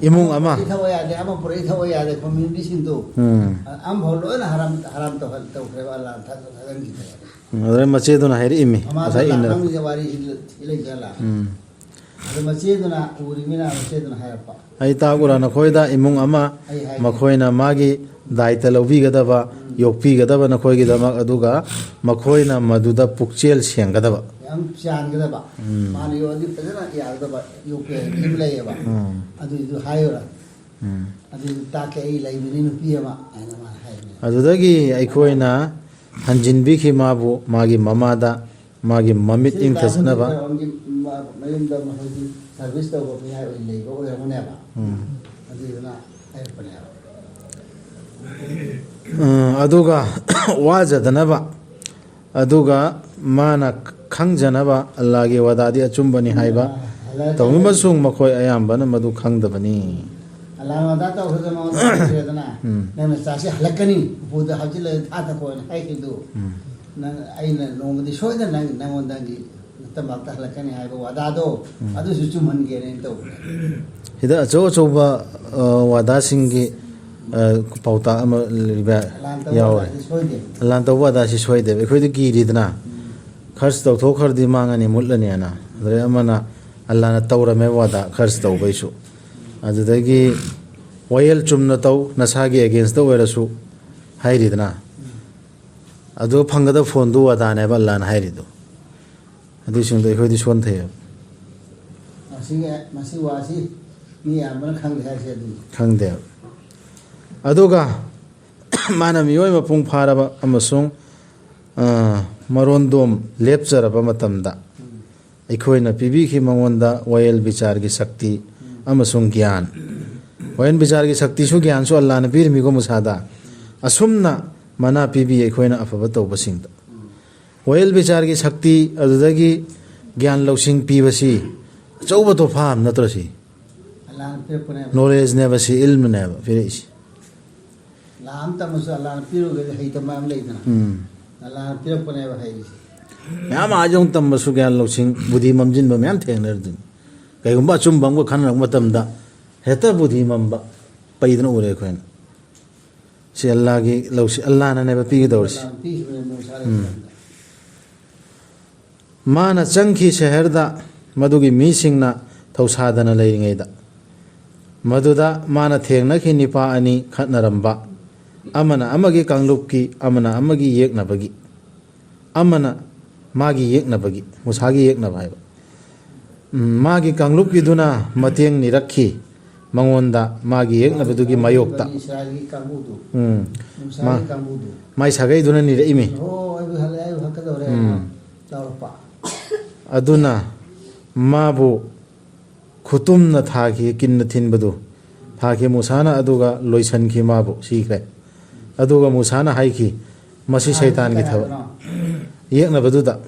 ꯏꯃꯨꯡ ꯑꯃ?" ꯄꯨꯔꯛꯏ ꯊꯛꯑꯣ ꯌꯥꯗꯦ, ꯑꯃ ꯄꯨꯔꯛꯏ ꯊꯛꯑꯣ ꯌꯥꯗꯦ, ꯈꯣꯝꯃꯤꯟꯕꯤꯁꯤꯡꯗꯨ꯫ ꯎꯝ꯫ ꯑꯃꯐꯥꯎ ꯂꯣꯏꯅ ꯍꯔꯥꯝ, ꯍꯔꯥꯝ ꯇꯧꯍꯟ-, ꯇꯧꯈ꯭ꯔꯦꯕ, ꯑꯜꯂꯥꯅ ꯊꯛ-, ꯊꯛꯍꯟꯈꯤꯗ꯭ꯔꯦꯕ꯫ ꯎꯝ, ꯑꯗꯨꯗꯩ ꯃꯆꯦꯗꯨꯅ ꯍꯥꯏꯔꯛꯏꯃꯤ, ꯃꯃꯥꯗꯣ ꯉꯁꯥꯏ ꯏꯟꯅ-, ꯂꯥꯛꯂꯝꯃꯤꯁꯦ ꯋꯥꯔꯤꯁꯤ ꯂꯩ-, ꯂꯩꯖꯥꯠꯂꯥ? ꯎꯝ꯫ ꯑꯗꯣ ꯃꯆꯦꯗꯨꯅ ꯎꯔꯤꯃꯤꯅ ꯃꯆꯦꯗꯨꯅ ꯍꯥꯏꯔꯛꯄ꯫ "ꯑꯩ ꯇꯥꯛꯎꯔꯥ ꯅꯈꯣꯏꯗ ꯏꯃꯨꯡ ꯑꯃ ꯑꯩ ꯍꯥꯏꯒꯦ꯫ ꯃꯈꯣꯏꯅ ꯃꯥꯒꯤ ꯗꯥꯏꯇ ꯂꯧꯕꯤꯒꯗꯕ, ꯎꯝ꯫ ꯌꯣꯛꯄꯤꯒꯗꯕ ꯅꯈꯣꯏꯒꯤꯗꯃꯛ, ꯑꯗꯨꯒ ꯃꯈꯣꯏꯅ ꯃꯗꯨꯗ ꯄꯨꯛꯆꯦꯜ ꯁꯦꯡꯒꯗꯕ"꯫ ꯌꯥꯝ ꯆꯥꯟꯒꯗꯕ꯫ ꯎꯝ꯫ ꯃꯥꯅ ꯌꯣꯛꯑꯗꯤ ꯐꯖꯅ ꯌꯥꯒꯗꯕ ꯌꯣꯛꯄ ꯌꯥꯏ, ꯑꯗꯨꯝ ꯂꯩꯌꯦꯕ꯫ ꯎꯝ꯫ ꯑꯗꯨꯏꯗꯨ ꯍꯥꯏꯌꯨꯔꯥ? ꯎꯝ꯫ "ꯑꯗꯨꯏꯗꯨ ꯇꯥꯛꯀꯦ, ꯑꯩ ꯂꯩꯕꯅꯤ ꯅꯨꯄꯤ ꯑꯃ" ꯍꯥꯏꯅ ꯃꯥꯅ ꯍꯥꯏꯕꯅꯦ꯫ ꯑꯗꯨꯗꯒꯤ ꯑꯩꯈꯣꯏꯅ ꯍꯟꯖꯤꯟꯕꯤꯈꯤ ꯃꯥꯕꯨ ꯃꯥꯒꯤ ꯃꯃꯥꯗ꯫ ꯃꯥꯒꯤ ꯃꯃꯤꯠ ꯁꯤ ꯏꯪꯊꯖꯅꯕ꯫ ꯐꯤꯔꯥꯎꯟꯒꯤ ꯃ-, ꯃꯌꯨꯝꯗ ꯃꯈꯣꯏꯒꯤ ꯁꯔꯚꯤꯁ ꯇꯧꯕ ꯃꯤꯍꯥꯏ ꯑꯣꯏꯅ ꯂꯩꯕ ꯑꯣꯏꯔꯝꯒꯅꯦꯕ꯫ ꯎꯝ꯫ ꯑꯗꯨꯗꯨꯅ ꯍꯥꯏꯔꯛꯄꯅꯦꯕ꯫ ꯎꯝ, ꯑꯗꯨꯒ ꯋꯥꯖꯗꯅꯕ, ꯑꯗꯨꯒ ꯃꯥꯅ ꯈꯪꯖꯅꯕ ꯑꯜꯂꯥꯍꯒꯤ ꯋꯥꯗꯥꯗꯤ ꯑꯆꯨꯝꯕꯅꯤ ꯍꯥꯏꯕ ꯑ, ꯍꯜꯂꯛꯑꯒ ꯇꯧꯏ, ꯑꯃꯁꯨꯡ ꯃꯈꯣꯏ ꯑꯌꯥꯝꯕꯅ ꯃꯗꯨ ꯈꯪꯗꯕꯅꯤ꯫ ꯃꯉꯣꯟꯗ ꯇꯧꯈ꯭ꯔꯒ ꯃꯉꯣꯟꯗ ꯍꯥꯏꯈ꯭ꯔꯦꯗꯅ, ꯎꯝ꯫ "ꯅꯪꯅ ꯆꯥꯁꯤ ꯍꯜꯂꯛꯀꯅꯤ, ꯎꯄꯨꯗ ꯍꯥꯞꯆꯤꯜꯂꯒ ꯊꯥꯊꯈꯣꯅ" ꯍꯥꯏꯈꯤꯕꯗꯨ, ꯎꯝ꯫ "ꯅꯪ, ꯑꯩꯅ ꯅꯣꯡꯃꯗꯤ ꯁꯣꯏꯗꯅ ꯅꯪ, ꯅꯪꯉꯣꯟꯗꯒꯤ ꯅꯇꯝꯄꯥꯛꯇ ꯍꯜꯂꯛꯀꯅꯤ" ꯍꯥꯏꯕ ꯋꯥꯗꯥꯗꯣ, ꯎꯝ꯫ ꯑꯗꯨꯁꯨ ꯆꯨꯝꯍꯟꯒꯦꯅ ꯑꯩꯅ ꯇꯧꯕꯅꯦ꯫ ꯁꯤꯗ ꯑꯆꯧ ꯑꯆꯧꯕ, ꯑ, ꯋꯥꯗꯥꯁꯤꯡꯒꯤ, ꯑ, ꯄꯥꯎꯇꯥꯛ ꯑꯃ ꯂꯩꯕ ꯂꯥꯟ ꯇꯧꯕ ꯌꯥꯎꯔꯦ꯫ ꯋꯥꯗꯥꯗꯤ ꯁꯣꯏꯗꯦ꯫ ꯂꯥꯟ ꯇꯧꯕ ꯋꯥꯗꯥꯁꯤ ꯁꯣꯏꯗꯦꯕ꯫ ꯑꯩꯈꯣꯏꯗꯤ ꯀꯤꯔꯤꯗꯅ, ꯎꯝ꯫ ꯈꯔꯁ ꯇꯧꯊꯣꯛꯈ꯭ꯔꯗꯤ ꯃꯥꯡꯉꯅꯤ, ꯃꯨꯠꯂꯅꯤꯅ꯫ ꯑꯗꯩ ꯑꯃꯅ ꯑꯜꯂꯥꯅ ꯇꯧꯔꯝꯃꯦ ꯋꯥꯗꯥ ꯈꯔꯁ ꯇꯧꯕꯩꯁꯨ꯫ ꯑꯗꯨꯗꯒꯤ ꯋꯥꯌꯦꯜ ꯆꯨꯝꯅ ꯇꯧ, ꯅꯁꯥꯒꯤ against ꯑꯣꯏꯔꯁꯨ ꯍꯥꯏꯔꯤꯗꯅ꯫ ꯑꯗꯨ ꯐꯪꯒꯗꯕ ꯐꯣꯟꯗꯨ ꯋꯥꯗꯥꯅꯦꯕ ꯑꯜꯂꯥꯅ ꯍꯥꯏꯔꯤꯗꯣ꯫ ꯑꯗꯨꯁꯤꯡꯗꯣ ꯑꯩꯈꯣꯏꯗꯤ ꯁꯣꯟꯊꯩꯌꯦꯕ꯫ ꯃꯁꯤꯒꯤ, ꯃꯁꯤ ꯋꯥꯁꯤ ꯃꯤ ꯑꯌꯥꯝꯕꯅ ꯈꯪꯗꯦ ꯍꯥꯏꯁꯦ ꯑꯗꯨꯅꯤ꯫ ꯈꯪꯗꯦꯕ꯫ ꯑꯗꯨꯒ ꯃꯥꯅ ꯃꯤꯑꯣꯏ ꯃꯄꯨꯡ ꯐꯥꯔꯕ ꯑꯃꯁꯨꯡ, ꯑ, ꯃꯔꯣꯟꯗꯣꯝ ꯂꯦꯞꯆꯔꯕ ꯃꯇꯝꯗ ꯎꯝ꯫ ꯑꯩꯈꯣꯏꯅ ꯄꯤꯕꯤꯈꯤ ꯃꯉꯣꯟꯗ ꯋꯥꯌꯦꯜ ꯕꯤꯆꯥꯔꯒꯤ ꯁꯛꯇꯤ ꯎꯝ꯫ ꯑꯃꯁꯨꯡ ꯒ꯭ꯌꯥꯟ꯫ ꯋꯥꯌꯦꯜ ꯕꯤꯆꯥꯔꯒꯤ ꯁꯛꯇꯤꯁꯨ ꯒ꯭ꯌꯥꯟꯁꯨ ꯑꯜꯂꯥꯅ ꯄꯤꯔꯝꯃꯤꯀꯣ ꯃꯨꯁꯥꯗ꯫ ꯑꯁꯨꯝꯅ ꯃꯅꯥ ꯄꯤꯕꯤ ꯑꯩꯈꯣꯏꯅ ꯑꯐꯕ ꯇꯧꯕꯁꯤꯡꯗ꯫ ꯎꯝ꯫ ꯋꯥꯌꯦꯜ ꯕꯤꯆꯥꯔꯒꯤ ꯁꯛꯇꯤ, ꯑꯗꯨꯗꯒꯤ ꯒ꯭ꯌꯥꯟ ꯂꯧꯁꯤꯡ ꯄꯤꯕꯁꯤ ꯑꯆꯧꯕ ꯇꯣꯐꯥ ꯑꯃ ꯅꯠꯇ꯭ꯔꯣ ꯁꯤ? ꯑꯜꯂꯥꯅ ꯄꯤꯔꯛꯄꯅꯦꯕ꯫ Knowledgeꯅꯦꯕ ꯁꯤ, ꯏꯜꯃꯅꯦꯕ ꯄꯤꯔꯛꯏꯁꯤ꯫ ꯂꯥ ꯑꯃ ꯇꯝꯃꯁꯨ ꯑꯜꯂꯥꯅ ꯄꯤꯔꯨꯒꯗꯤ ꯍꯩꯇꯕ ꯃꯌꯥꯝ ꯂꯩꯗꯅ꯫ ꯎꯝ꯫ ꯑꯜꯂꯥꯅ ꯄꯤꯔꯛꯄꯅꯦꯕ ꯍꯩꯔꯤꯁꯦ꯫ ꯃꯌꯥꯝ ꯑꯥ ꯌꯧꯅ ꯇꯝꯕꯁꯨ ꯒ꯭ꯌꯥꯟ ꯂꯧꯁꯤꯡ, ꯕꯨꯙꯤ ꯃꯝꯁꯤꯟꯕ ꯃꯌꯥꯝ ꯊꯦꯡꯅꯔꯗꯨꯅꯤ꯫ ꯀꯩꯒꯨꯝꯕ ꯑꯆꯨꯝꯕ ꯑꯃꯒ ꯈꯟꯅꯔꯛꯄ ꯃꯇꯝꯗ ꯍꯦꯛꯇ ꯕꯨꯙꯤ ꯃꯝꯕ ꯄꯩꯗꯅ ꯎꯔꯦ ꯑꯩꯈꯣꯏꯅ꯫ ꯁꯤ ꯑꯜꯂꯥꯒꯤ ꯂꯧꯁꯤ-, ꯑꯜꯂꯥꯅꯅꯦꯕ ꯄꯤꯒꯗꯧꯔꯤꯁꯤ꯫ ꯑꯜꯂꯥꯅ ꯄꯤꯈꯤꯕꯅꯦ ꯃꯨꯁꯥ ꯎꯝ꯫ ꯑꯂꯩꯍꯤꯁꯂꯥꯝꯗ꯫ ꯃꯥꯅ ꯆꯪꯈꯤ ꯁꯍꯔꯗ, ꯃꯗꯨꯒꯤ ꯃꯤꯁꯤꯡꯅ ꯊꯧꯁꯥꯗꯅ ꯂꯩꯔꯤꯉꯩꯗ꯫ ꯃꯗꯨꯗ ꯃꯥꯅ ꯊꯦꯡꯅꯈꯤ ꯅꯤꯄꯥ ꯑꯅꯤ ꯈꯠꯅꯔꯝꯕ, ꯑꯃꯅ ꯑꯃꯒꯤ ꯀꯥꯡꯂꯨꯞꯀꯤ, ꯑꯃꯅ ꯑꯃꯒꯤ ꯌꯦꯛꯅꯕꯒꯤ꯫ ꯑꯃꯅ ꯃꯥꯒꯤ ꯌꯦꯛꯅꯕꯒꯤ, ꯃꯨꯁꯥꯒꯤ ꯌꯦꯛꯅꯕ ꯍꯥꯏꯕ꯫ ꯎꯝ, ꯃꯥꯒꯤ ꯀꯥꯡꯂꯨꯞꯀꯤꯗꯨꯅ ꯃꯇꯦꯡ ꯅꯤꯔꯛꯈꯤ ꯃꯉꯣꯟꯗ, ꯃꯥꯒꯤ ꯌꯦꯛꯅꯕꯗꯨꯒꯤ ꯃꯥꯌꯣꯛꯇ꯫ ꯏꯁꯔꯥꯏꯜꯒꯤ ꯀꯥꯡꯕꯨꯗꯨ, ꯎꯝ, ꯃꯨꯁꯥꯒꯤ ꯃꯥ-, ꯀꯥꯡꯕꯨꯗꯨ꯫ ꯃꯥꯏ ꯁꯥꯒꯩꯗꯨꯅ ꯅꯤꯔꯛꯏꯃꯤ꯫ "ꯑꯣ, ꯑꯩꯕꯨ ꯍꯜꯂꯦ, ꯑꯩꯕꯨ ꯍꯜꯂꯛꯀꯗꯧꯔꯦ", ꯎꯝ꯫ ꯇꯧꯔꯛꯄ꯫ ꯑꯗꯨꯅ ꯃꯥꯕꯨ ꯈꯨꯇꯨꯝꯅ ꯊꯥꯈꯤ, ꯀꯤꯟꯅ ꯊꯤꯟꯕꯗꯨ ꯊꯥꯈꯤ ꯃꯨꯁꯥꯅ, ꯑꯗꯨꯒ ꯂꯣꯏꯁꯟꯈꯤ ꯃꯥꯕꯨ, ꯁꯤꯈ꯭ꯔꯦ꯫ ꯑꯗꯨꯒ ꯃꯨꯁꯥꯅ ꯍꯥꯏꯈꯤ, "ꯃꯁꯤ ꯁꯩꯇꯥꯟꯒꯤ ꯊꯕꯛ"꯫ ꯌꯦꯛꯅꯕꯗꯨꯗ,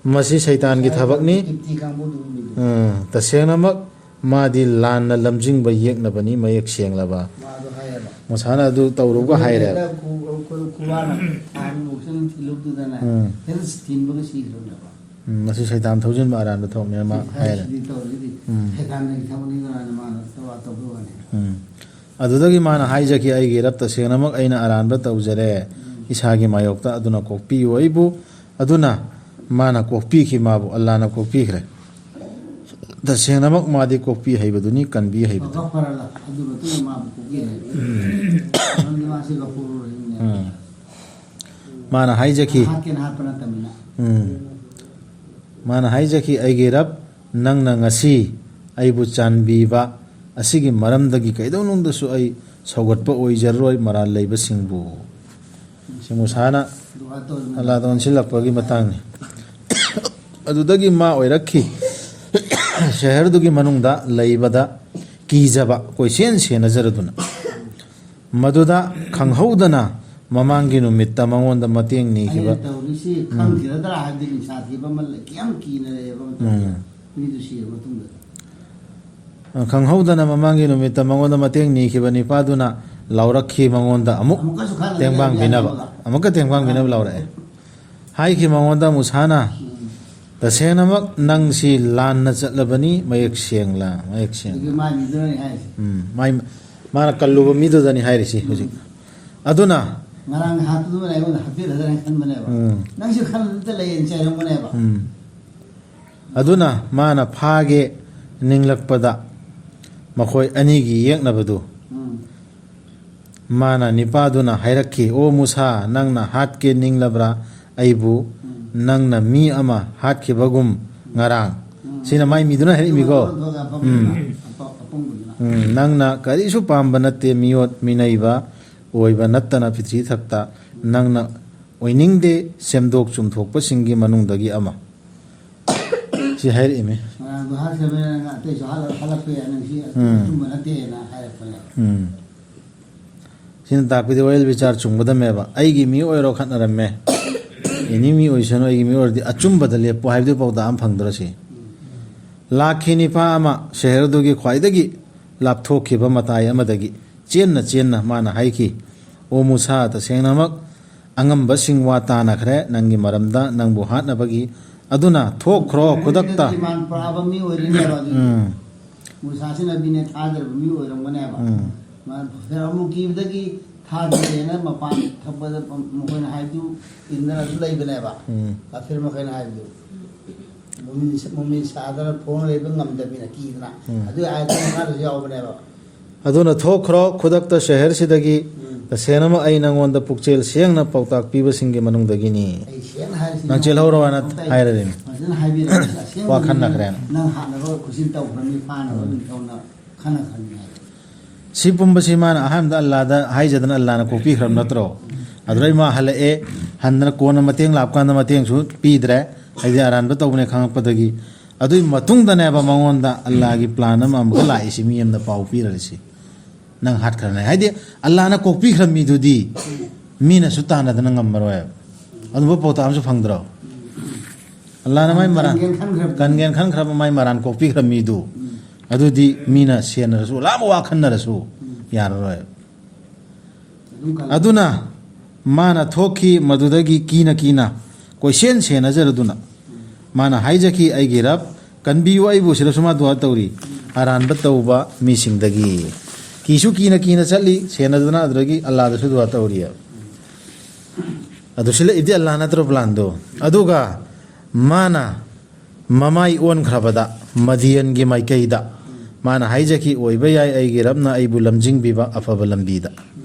ꯎꯝ꯫ "ꯃꯁꯤ ꯁꯩꯇꯥꯟꯒꯤ ꯊꯕꯛꯅꯤ꯫ ꯀꯤꯞꯇꯤ ꯀꯥꯡꯕꯨꯗꯨꯒꯤꯗꯨ꯫ ꯎꯝ, ꯇꯁꯦꯡꯅꯃꯛ ꯃꯥꯗꯤ ꯂꯥꯟꯅ ꯂꯝꯖꯤꯡꯕ ꯌꯦꯛꯅꯕꯅꯤ ꯃꯌꯦꯛ ꯁꯦꯡꯂꯕ꯫ ꯃꯥꯗꯣ ꯍꯥꯏꯌꯦꯕ꯫ ꯃꯨꯁꯥꯅ ꯑꯗꯨ ꯇꯧꯔꯨꯕꯒ ꯍꯥꯏꯔꯦꯕ꯫ ꯈꯨ-, ꯈꯨ-, ꯈꯨꯕꯥꯅ ꯊꯥꯡ ꯃꯨꯛꯁꯟ ꯊꯤꯜꯂꯨꯕꯗꯨꯗꯅꯦ꯫ ꯎꯝ꯫ ꯍꯤꯜꯁ ꯊꯤꯟꯕꯒ ꯁꯤꯈ꯭ꯔꯕꯅꯦꯕ꯫ ꯎꯝ, ꯃꯁꯤ ꯁꯩꯇꯥꯟ ꯊꯧꯖꯤꯟꯕ ꯑꯔꯥꯟꯕ ꯊꯕꯛꯅꯦ ꯃꯥ ꯍꯥꯏꯔꯦ꯫ ꯁꯤꯗꯤ ꯇꯧꯔꯤꯗꯤ ꯎꯝ꯫ ꯁꯩꯇꯥꯟꯒꯤ ꯊꯕꯛꯅꯤ ꯀꯅꯥꯅ ꯃꯥꯅ ꯇꯧ-, ꯇꯧꯕ ꯋꯥꯅꯤ꯫ ꯎꯝ꯫ ꯑꯗꯨꯗꯒꯤ ꯃꯥꯅ ꯍꯥꯏꯖꯈꯤ, "ꯑꯩꯒꯤ ꯔꯕ, ꯇꯁꯦꯡꯅꯃꯛ ꯑꯩꯅ ꯑꯔꯥꯟꯕ ꯇꯧꯖꯔꯦ꯫ ꯏꯁꯥꯒꯤ ꯃꯥꯌꯣꯛꯇ ꯑꯗꯨꯅ ꯀꯣꯛꯄꯤꯌꯨ ꯑꯩꯕꯨ"꯫ ꯑꯗꯨꯅ ꯃꯥꯅ ꯀꯣꯛꯄꯤꯈꯤ ꯃꯥꯕꯨ, ꯑꯜꯂꯥꯅ ꯀꯣꯛꯄꯤꯈ꯭ꯔꯦ꯫ ꯇꯁꯦꯡꯅꯃꯛ ꯃꯥꯗꯤ ꯀꯣꯛꯄꯤ ꯍꯩꯕꯗꯨꯅꯤ, ꯀꯟꯕꯤ ꯍꯩꯕꯗꯨ꯫ ꯒꯐꯔ ꯑꯜꯂꯥ, ꯑꯗꯨ ꯃꯇꯨꯡꯗ ꯃꯥꯕꯨ ꯀꯣꯛꯄꯤ ꯍꯩ꯫ ꯃꯔꯝꯗꯤ ꯃꯥꯁꯤ ꯒꯐꯨꯔꯨꯔ ꯔꯍꯤꯝꯅꯦ꯫ ꯎꯝ꯫ ꯃꯥꯅ ꯍꯥꯏꯖꯈꯤ꯫ ꯍꯥꯠꯀꯦꯅ ꯍꯥꯠꯄ ꯅꯠꯇꯕꯅꯤꯅ꯫ ꯎꯝ꯫ ꯃꯥꯅ ꯍꯥꯏꯖꯈꯤ, "ꯑꯩꯒꯤ ꯔꯕ, ꯅꯪꯅ ꯉꯁꯤ ꯑꯩꯕꯨ ꯆꯥꯟꯕꯤꯕ ꯑꯁꯤꯒꯤ ꯃꯔꯝꯗꯒꯤ ꯀꯩꯗꯧꯅꯨꯡꯗꯁꯨ ꯑꯩ ꯁꯧꯒꯠꯄ ꯑꯣꯏꯖꯔꯣꯏ ꯃꯔꯥꯜ ꯂꯩꯕꯁꯤꯡꯕꯨ"꯫ ꯁꯤ ꯃꯨꯁꯥꯅ ꯗꯨꯋꯥ ꯇꯧꯔꯤ꯫ ꯑꯜꯂꯥꯗ ꯑꯣꯟꯁꯤꯜꯂꯛꯄꯒꯤ ꯃꯇꯥꯡꯅꯤ꯫ ꯑꯗꯨꯗꯒꯤ ꯃꯥ ꯑꯣꯏꯔꯛꯈꯤ꯫ ꯁꯍꯔꯗꯨꯒꯤ ꯃꯅꯨꯡꯗ ꯂꯩꯕꯗ ꯀꯤꯖꯕ ꯀꯣꯏꯁꯦꯟ ꯁꯦꯟꯅꯖꯔꯗꯨꯅ꯫ ꯃꯗꯨꯗ ꯈꯪꯍꯧꯗꯅ ꯃꯃꯥꯡꯒꯤ ꯅꯨꯃꯤꯠꯇ ꯃꯉꯣꯟꯗ ꯃꯇꯦꯡ ꯅꯤꯈꯤꯕ꯫ ꯑꯩꯅ ꯇꯧꯔꯤꯁꯤ ꯈꯪꯈꯤꯔꯗ꯭ꯔꯥ ꯍꯥꯏꯕꯗꯤ ꯅꯤꯡꯁꯥ ꯊꯤꯕ ꯑꯃ ꯂꯩ-, ꯀꯌꯥꯝ ꯀꯤꯅ ꯂꯩꯌꯦꯕ ꯃꯇꯝꯗꯨꯗ꯫ ꯎꯝ꯫ ꯃꯤꯗꯨ ꯁꯤꯔꯕ ꯃꯇꯨꯡꯗ꯫ ꯈꯪꯍꯧꯗꯅ ꯃꯃꯥꯡꯒꯤ ꯅꯨꯃꯤꯠꯇ ꯃꯉꯣꯟꯗ ꯃꯇꯦꯡ ꯅꯤꯈꯤꯕ ꯅꯤꯄꯥꯗꯨꯅ ꯂꯥꯎꯔꯛꯈꯤ ꯃꯉꯣꯟꯗ ꯑꯃꯨꯛ ꯑꯃꯨꯛꯀꯁꯨ ꯈꯜꯂꯒ ꯇꯦꯡꯕꯥꯡ ꯂꯩꯕ ꯄꯤꯅꯕ꯫ ꯌꯥꯗꯦꯕ꯫ ꯑꯃꯨꯛꯀ ꯇꯦꯡꯕꯥꯡ ꯄꯤꯅꯕ ꯂꯥꯎꯔꯛꯑꯦ꯫ ꯍꯥꯏꯈꯤ ꯃꯉꯣꯟꯗ ꯃꯨꯁꯥꯅ, "ꯇꯁꯦꯡꯅꯃꯛ ꯅꯪꯁꯤ ꯂꯥꯟꯅ ꯆꯠꯂꯕꯅꯤ, ꯃꯌꯦꯛ ꯁꯦꯡꯂꯥ, ꯃꯌꯦꯛ ꯁꯦꯡꯂꯥ?" ꯑꯗꯨꯒꯤ ꯃꯥ ꯃꯤꯗꯨꯅꯅꯤ ꯍꯥꯏꯔꯤꯁꯦ꯫ ꯎꯝ, ꯃꯥꯏ, ꯃꯥꯅ ꯀꯜꯂꯨꯕ ꯃꯤꯗꯨꯗꯅꯤ ꯍꯥꯏꯔꯤꯁꯤ ꯍꯧꯖꯤꯛ꯫ ꯑꯗꯨꯅ ꯉꯔꯥꯡ ꯍꯥꯠꯄꯗꯨꯃꯅ ꯑꯩꯉꯣꯟꯗ ꯍꯥꯠꯄꯤꯔꯗ꯭ꯔꯥ ꯍꯥꯏꯅ ꯈꯟꯕꯅꯦꯕ꯫ ꯎꯝ꯫ ꯅꯪꯁꯨ ꯈꯜꯂ ꯑꯗꯨꯝꯇ ꯂꯩꯌꯦꯅ ꯆꯩꯔꯝꯒꯅꯦꯕ꯫ ꯎꯝ꯫ ꯑꯗꯨꯅ ꯃꯥꯅ ꯐꯥꯒꯦ ꯅꯤꯡꯂꯛꯄꯗ ꯃꯈꯣꯏ ꯑꯅꯤꯒꯤ ꯌꯦꯛꯅꯕꯗꯨ꯫ ꯎꯝ꯫ ꯃꯥꯅ ꯅꯤꯄꯥꯗꯨꯅ ꯍꯥꯏꯔꯛꯈꯤ, "ꯑꯣ ꯃꯨꯁꯥ, ꯅꯪꯅ ꯍꯥꯠꯀꯦ ꯅꯤꯡꯂꯕ꯭ꯔꯥ ꯑꯩꯕꯨ? ꯎꯝ꯫ ꯅꯪꯅ ꯃꯤ ꯑꯃ ꯍꯥꯠꯈꯤꯕꯒꯨꯝ ꯉꯔꯥꯡ"꯫ ꯎꯝ꯫ ꯁꯤꯅ ꯃꯥꯏ ꯃꯤꯗꯨꯅ ꯍꯥꯏꯔꯛꯏꯃꯤꯀꯣ꯫ ꯎꯝ꯫ ꯎꯝ꯫ ꯅꯪꯅ ꯀꯔꯤꯁꯨ ꯄꯥꯝꯕ ꯅꯠꯇꯦ, ꯃꯤꯑꯣꯠ ꯃꯤꯅꯩꯕ ꯑꯣꯏꯕ ꯅꯠꯇꯅ ꯄ꯭ꯔꯤꯊꯤꯕꯤ ꯊꯛꯇ ꯅꯪꯅ ꯑꯣꯏꯅꯤꯡꯗꯦ, ꯁꯦꯝꯗꯣꯛ ꯆꯨꯝꯊꯣꯛꯄꯁꯤꯡꯒꯤ ꯃꯅꯨꯡꯗꯒꯤ ꯑꯃ꯫ ꯁꯤ ꯍꯥꯏꯔꯛꯏꯃꯤ꯫ ꯉꯔꯥꯡꯗꯣ ꯍꯥꯠꯈ꯭ꯔꯕꯅꯤꯅ ꯑꯇꯩꯁꯨ ꯍꯥꯠꯂ-, ꯍꯥꯠꯂꯛꯄ ꯌꯥꯏ, ꯅꯪ ꯁꯤ ꯎꯝ꯫ ꯑꯆꯨꯝꯕ ꯅꯠꯇꯦꯅ ꯍꯥꯏꯔꯛꯄꯅꯦ꯫ ꯎꯝ꯫ ꯁꯤꯅ ꯇꯥꯛꯄꯗꯤ ꯋꯥꯌꯦꯜ ꯕꯤꯆꯥꯔ ꯆꯨꯝꯒꯗꯕꯅꯦꯕ꯫ "ꯑꯩꯒꯤ ꯃꯤ ꯑꯣꯏꯔꯣ" ꯈꯠꯅꯔꯝꯃꯦ꯫ "ꯑꯦꯅꯤ ꯃꯤ ꯑꯣꯏꯁꯅꯨ, ꯑꯩꯒꯤ ꯃꯤ ꯑꯣꯏꯔꯗꯤ ꯑꯆꯨꯝꯕꯗ ꯂꯦꯞꯄꯣ" ꯍꯥꯏꯕꯗꯨ ꯄꯥꯎꯇꯥꯛ ꯑꯃ ꯐꯪꯗ꯭ꯔꯣ ꯁꯤ? ꯂꯥꯛꯈꯤ ꯅꯤꯄꯥ ꯑꯃ ꯁꯍꯔꯗꯨꯒꯤ ꯈ꯭ꯋꯥꯏꯗꯒꯤ ꯂꯥꯞꯊꯣꯛꯈꯤꯕ ꯃꯇꯥꯏ ꯑꯃꯗꯒꯤ ꯆꯦꯟꯅ ꯆꯦꯟꯅ ꯃꯥꯅ ꯍꯥꯏꯈꯤ, "ꯑꯣ ꯃꯨꯁꯥ, ꯇꯁꯦꯡꯅꯃꯛ ꯑꯉꯝꯕꯁꯤꯡ ꯋꯥ ꯇꯥꯅꯈ꯭ꯔꯦ ꯅꯪꯒꯤ ꯃꯔꯝꯗ, ꯅꯪꯕꯨ ꯍꯥꯠꯅꯕꯒꯤ꯫ ꯑꯗꯨꯅ ꯊꯣꯛꯈ꯭ꯔꯣ ꯈꯨꯗꯛꯇ꯫" ꯏꯃꯥꯟ ꯄꯨꯔꯛꯑꯕ ꯃꯤ ꯑꯣꯏꯔꯤꯅꯦꯕ ꯑꯗꯨꯗꯤ꯫ ꯎꯝ꯫ ꯃꯨꯁꯥꯁꯤꯅ ꯕꯤꯅꯦ ꯊꯥꯖꯔꯕ ꯃꯤ ꯑꯣꯏꯔꯝꯒꯅꯦꯕ꯫ ꯎꯝ꯫ ꯃꯥ ꯐꯦꯔꯥꯎꯟ ꯀꯤꯕꯗꯒꯤ ꯊꯥꯗ꯭ꯔꯦꯅ ꯃꯄꯥꯟ ꯊꯣꯛꯄꯗ ꯃꯈꯣꯏꯅ ꯍꯥꯏꯕꯗꯨ ꯏꯟꯗꯅ ꯑꯗꯨꯝ ꯂꯩꯕꯅꯦꯕ꯫ ꯎꯝ꯫ ꯀꯥꯐꯤꯔ ꯃꯈꯩꯅ ꯍꯥꯏꯕꯗꯨ꯫ ꯃꯨꯃꯤꯟ-, ꯃꯨꯃꯤꯟ ꯁꯥꯗꯅ ꯐꯣꯡ ꯂꯩꯕ ꯉꯝꯗꯕꯅꯤꯅ ꯀꯤꯗꯅ꯫ ꯎꯝ꯫ ꯑꯗꯨ ꯑꯥꯌꯠ ꯃꯈꯥꯗꯁꯨ ꯌꯥꯎꯕꯅꯦꯕ꯫ "ꯑꯗꯨꯅ ꯊꯣꯛꯈ꯭ꯔꯣ ꯈꯨꯗꯛꯇ ꯁꯍꯔꯁꯤꯗꯒꯤ, ꯎꯝ꯫ ꯇꯁꯦꯡꯅꯃꯛ ꯑꯩ ꯅꯪꯉꯣꯟꯗ ꯄꯨꯛꯆꯦꯜ ꯁꯦꯡꯅ ꯄꯥꯎꯇꯥꯛ ꯄꯤꯕꯁꯤꯡꯒꯤ ꯃꯅꯨꯡꯗꯒꯤꯅꯤ꯫ ꯑꯩ ꯁꯦꯡꯅ ꯍꯥꯏꯔꯤꯁꯤꯅꯤ꯫ ꯅꯪ ꯆꯦꯜꯍꯧꯔꯣ ꯍꯥꯏꯅ ꯍꯥꯏꯔꯗꯤ꯫ ꯐꯖꯅ ꯍꯥꯏꯕꯤꯔꯦ꯫ ꯑꯁꯦꯡꯕꯅꯤ꯫ ꯋꯥ ꯈꯟꯅꯈ꯭ꯔꯦꯅ꯫ ꯅꯪ ꯍꯥꯠꯅꯕ ꯈꯨꯠꯁꯤꯟ ꯇꯧꯈ꯭ꯔꯅꯤ, ꯐꯥꯅꯕ ꯎꯝ꯫ ꯅꯤꯡꯊꯧꯅ ꯈꯟꯅꯈ꯭ꯔꯅꯤ ꯍꯥꯏ꯫ ꯁꯤ ꯄꯨꯝꯕꯁꯤ ꯃꯥꯅ ꯑꯍꯥꯟꯕꯗ ꯑꯜꯂꯥꯗ ꯍꯥꯏꯖꯗꯅ ꯑꯜꯂꯥꯅ ꯀꯣꯛꯄꯤꯈ꯭ꯔꯕ ꯅꯠꯇ꯭ꯔꯣ? ꯑꯗꯨꯗꯩ ꯃꯥ ꯍꯜꯂꯛꯑꯦ, ꯍꯟꯗꯅ ꯀꯣꯟꯅ ꯃꯇꯦꯡ ꯂꯥꯛꯄ ꯀꯥꯟꯗ ꯃꯇꯦꯡꯁꯨ ꯄꯤꯗ꯭ꯔꯦ, ꯍꯥꯏꯗꯤ ꯑꯔꯥꯟꯕ ꯇꯧꯕꯅꯦ ꯈꯪꯉꯛꯄꯗꯒꯤ꯫ ꯑꯗꯨꯒꯤ ꯃꯇꯨꯡꯗꯅꯦꯕ ꯃꯉꯣꯟꯗ ꯑꯜꯂꯥꯒꯤ ꯄ꯭ꯂꯥꯟ ꯑꯃ ꯑꯃꯨꯛꯀ ꯂꯥꯛꯏꯁꯤ, ꯃꯤ ꯑꯃꯗ ꯄꯥꯎ ꯄꯤꯔꯛꯏꯁꯤ, "ꯅꯪ ꯍꯥꯠꯈ꯭ꯔꯅꯤ"꯫ ꯍꯥꯏꯗꯤ ꯑꯜꯂꯥꯅ ꯀꯣꯛꯄꯤꯈ꯭ꯔ ꯃꯤꯗꯨꯗꯤ ꯃꯤꯅꯁꯨ ꯇꯥꯟꯅꯗꯅ ꯉꯝꯃꯔꯣꯏꯕ꯫ ꯑꯗꯨꯝꯕ ꯄꯥꯎꯇꯥꯛ ꯑꯃꯁꯨ ꯐꯪꯗ꯭ꯔꯣ? ꯑꯜꯂꯥꯅ ꯃꯥꯏ ꯃꯔꯥꯟ ꯀꯟꯒꯦꯅ ꯈꯟꯈ꯭ꯔꯕ꯫ ꯀꯟꯒꯦꯅ ꯈꯟꯈ꯭ꯔꯕ ꯃꯥꯏ ꯃꯔꯥꯟ ꯀꯣꯛꯄꯤꯈ꯭ꯔ ꯃꯤꯗꯨ, ꯎꯝ꯫ ꯑꯗꯨꯗꯤ ꯃꯤꯅ ꯁꯦꯟꯅꯔꯁꯨ, ꯂꯥꯝꯕ ꯋꯥ ꯈꯟꯅꯔꯁꯨ ꯎꯝ꯫ ꯌꯥꯔꯔꯣꯏ꯫ ꯑꯗꯨꯝ ꯀꯜꯂꯦ꯫ ꯑꯗꯨꯅ ꯃꯥꯅ ꯊꯣꯛꯈꯤ, ꯃꯗꯨꯗꯒꯤ ꯀꯤꯅ ꯀꯤꯅ ꯀꯣꯏꯁꯦꯟ ꯁꯦꯟꯅꯖꯔꯗꯨꯅ ꯃꯥꯅ ꯍꯥꯏꯖꯈꯤ, "ꯑꯩꯒꯤ ꯔꯕ, ꯀꯟꯕꯤꯌꯨ ꯑꯩꯕꯨ"꯫ ꯁꯤꯗꯁꯨ ꯃꯥ ꯗꯨꯋꯥ ꯇꯧꯔꯤ, ꯑꯔꯥꯟꯕ ꯇꯧꯕ ꯃꯤꯁꯤꯡꯗꯒꯤ꯫ ꯀꯤꯁꯨ ꯀꯤꯅ ꯀꯤꯅ ꯆꯠꯂꯤ, ꯁꯦꯟꯅꯗꯨꯅ ꯑꯗꯨꯗꯒꯤ ꯑꯜꯂꯥꯗꯁꯨ ꯗꯨꯋꯥ ꯇꯧꯔꯤ꯫ ꯑꯗꯨ ꯁꯤꯂ ꯏꯗꯤ ꯑꯜꯂꯥ ꯅꯠꯇ꯭ꯔꯣ ꯄ꯭ꯂꯥꯟꯗꯣ? ꯑꯗꯨꯒ ꯃꯥꯅ ꯃꯃꯥꯏ ꯑꯣꯟꯈ꯭ꯔꯕꯗ ꯃꯗꯤꯌꯟꯒꯤ ꯃꯥꯏꯀꯩꯗ ꯃꯥꯅ ꯍꯥꯏꯖꯈꯤ, "ꯑꯣꯏꯕ ꯌꯥꯏ ꯑꯩꯒꯤ ꯔꯕꯅ ꯑꯩꯕꯨ ꯂꯝꯖꯤꯡꯕꯤꯕ ꯑꯐꯕ ꯂꯝꯕꯤꯗ"꯫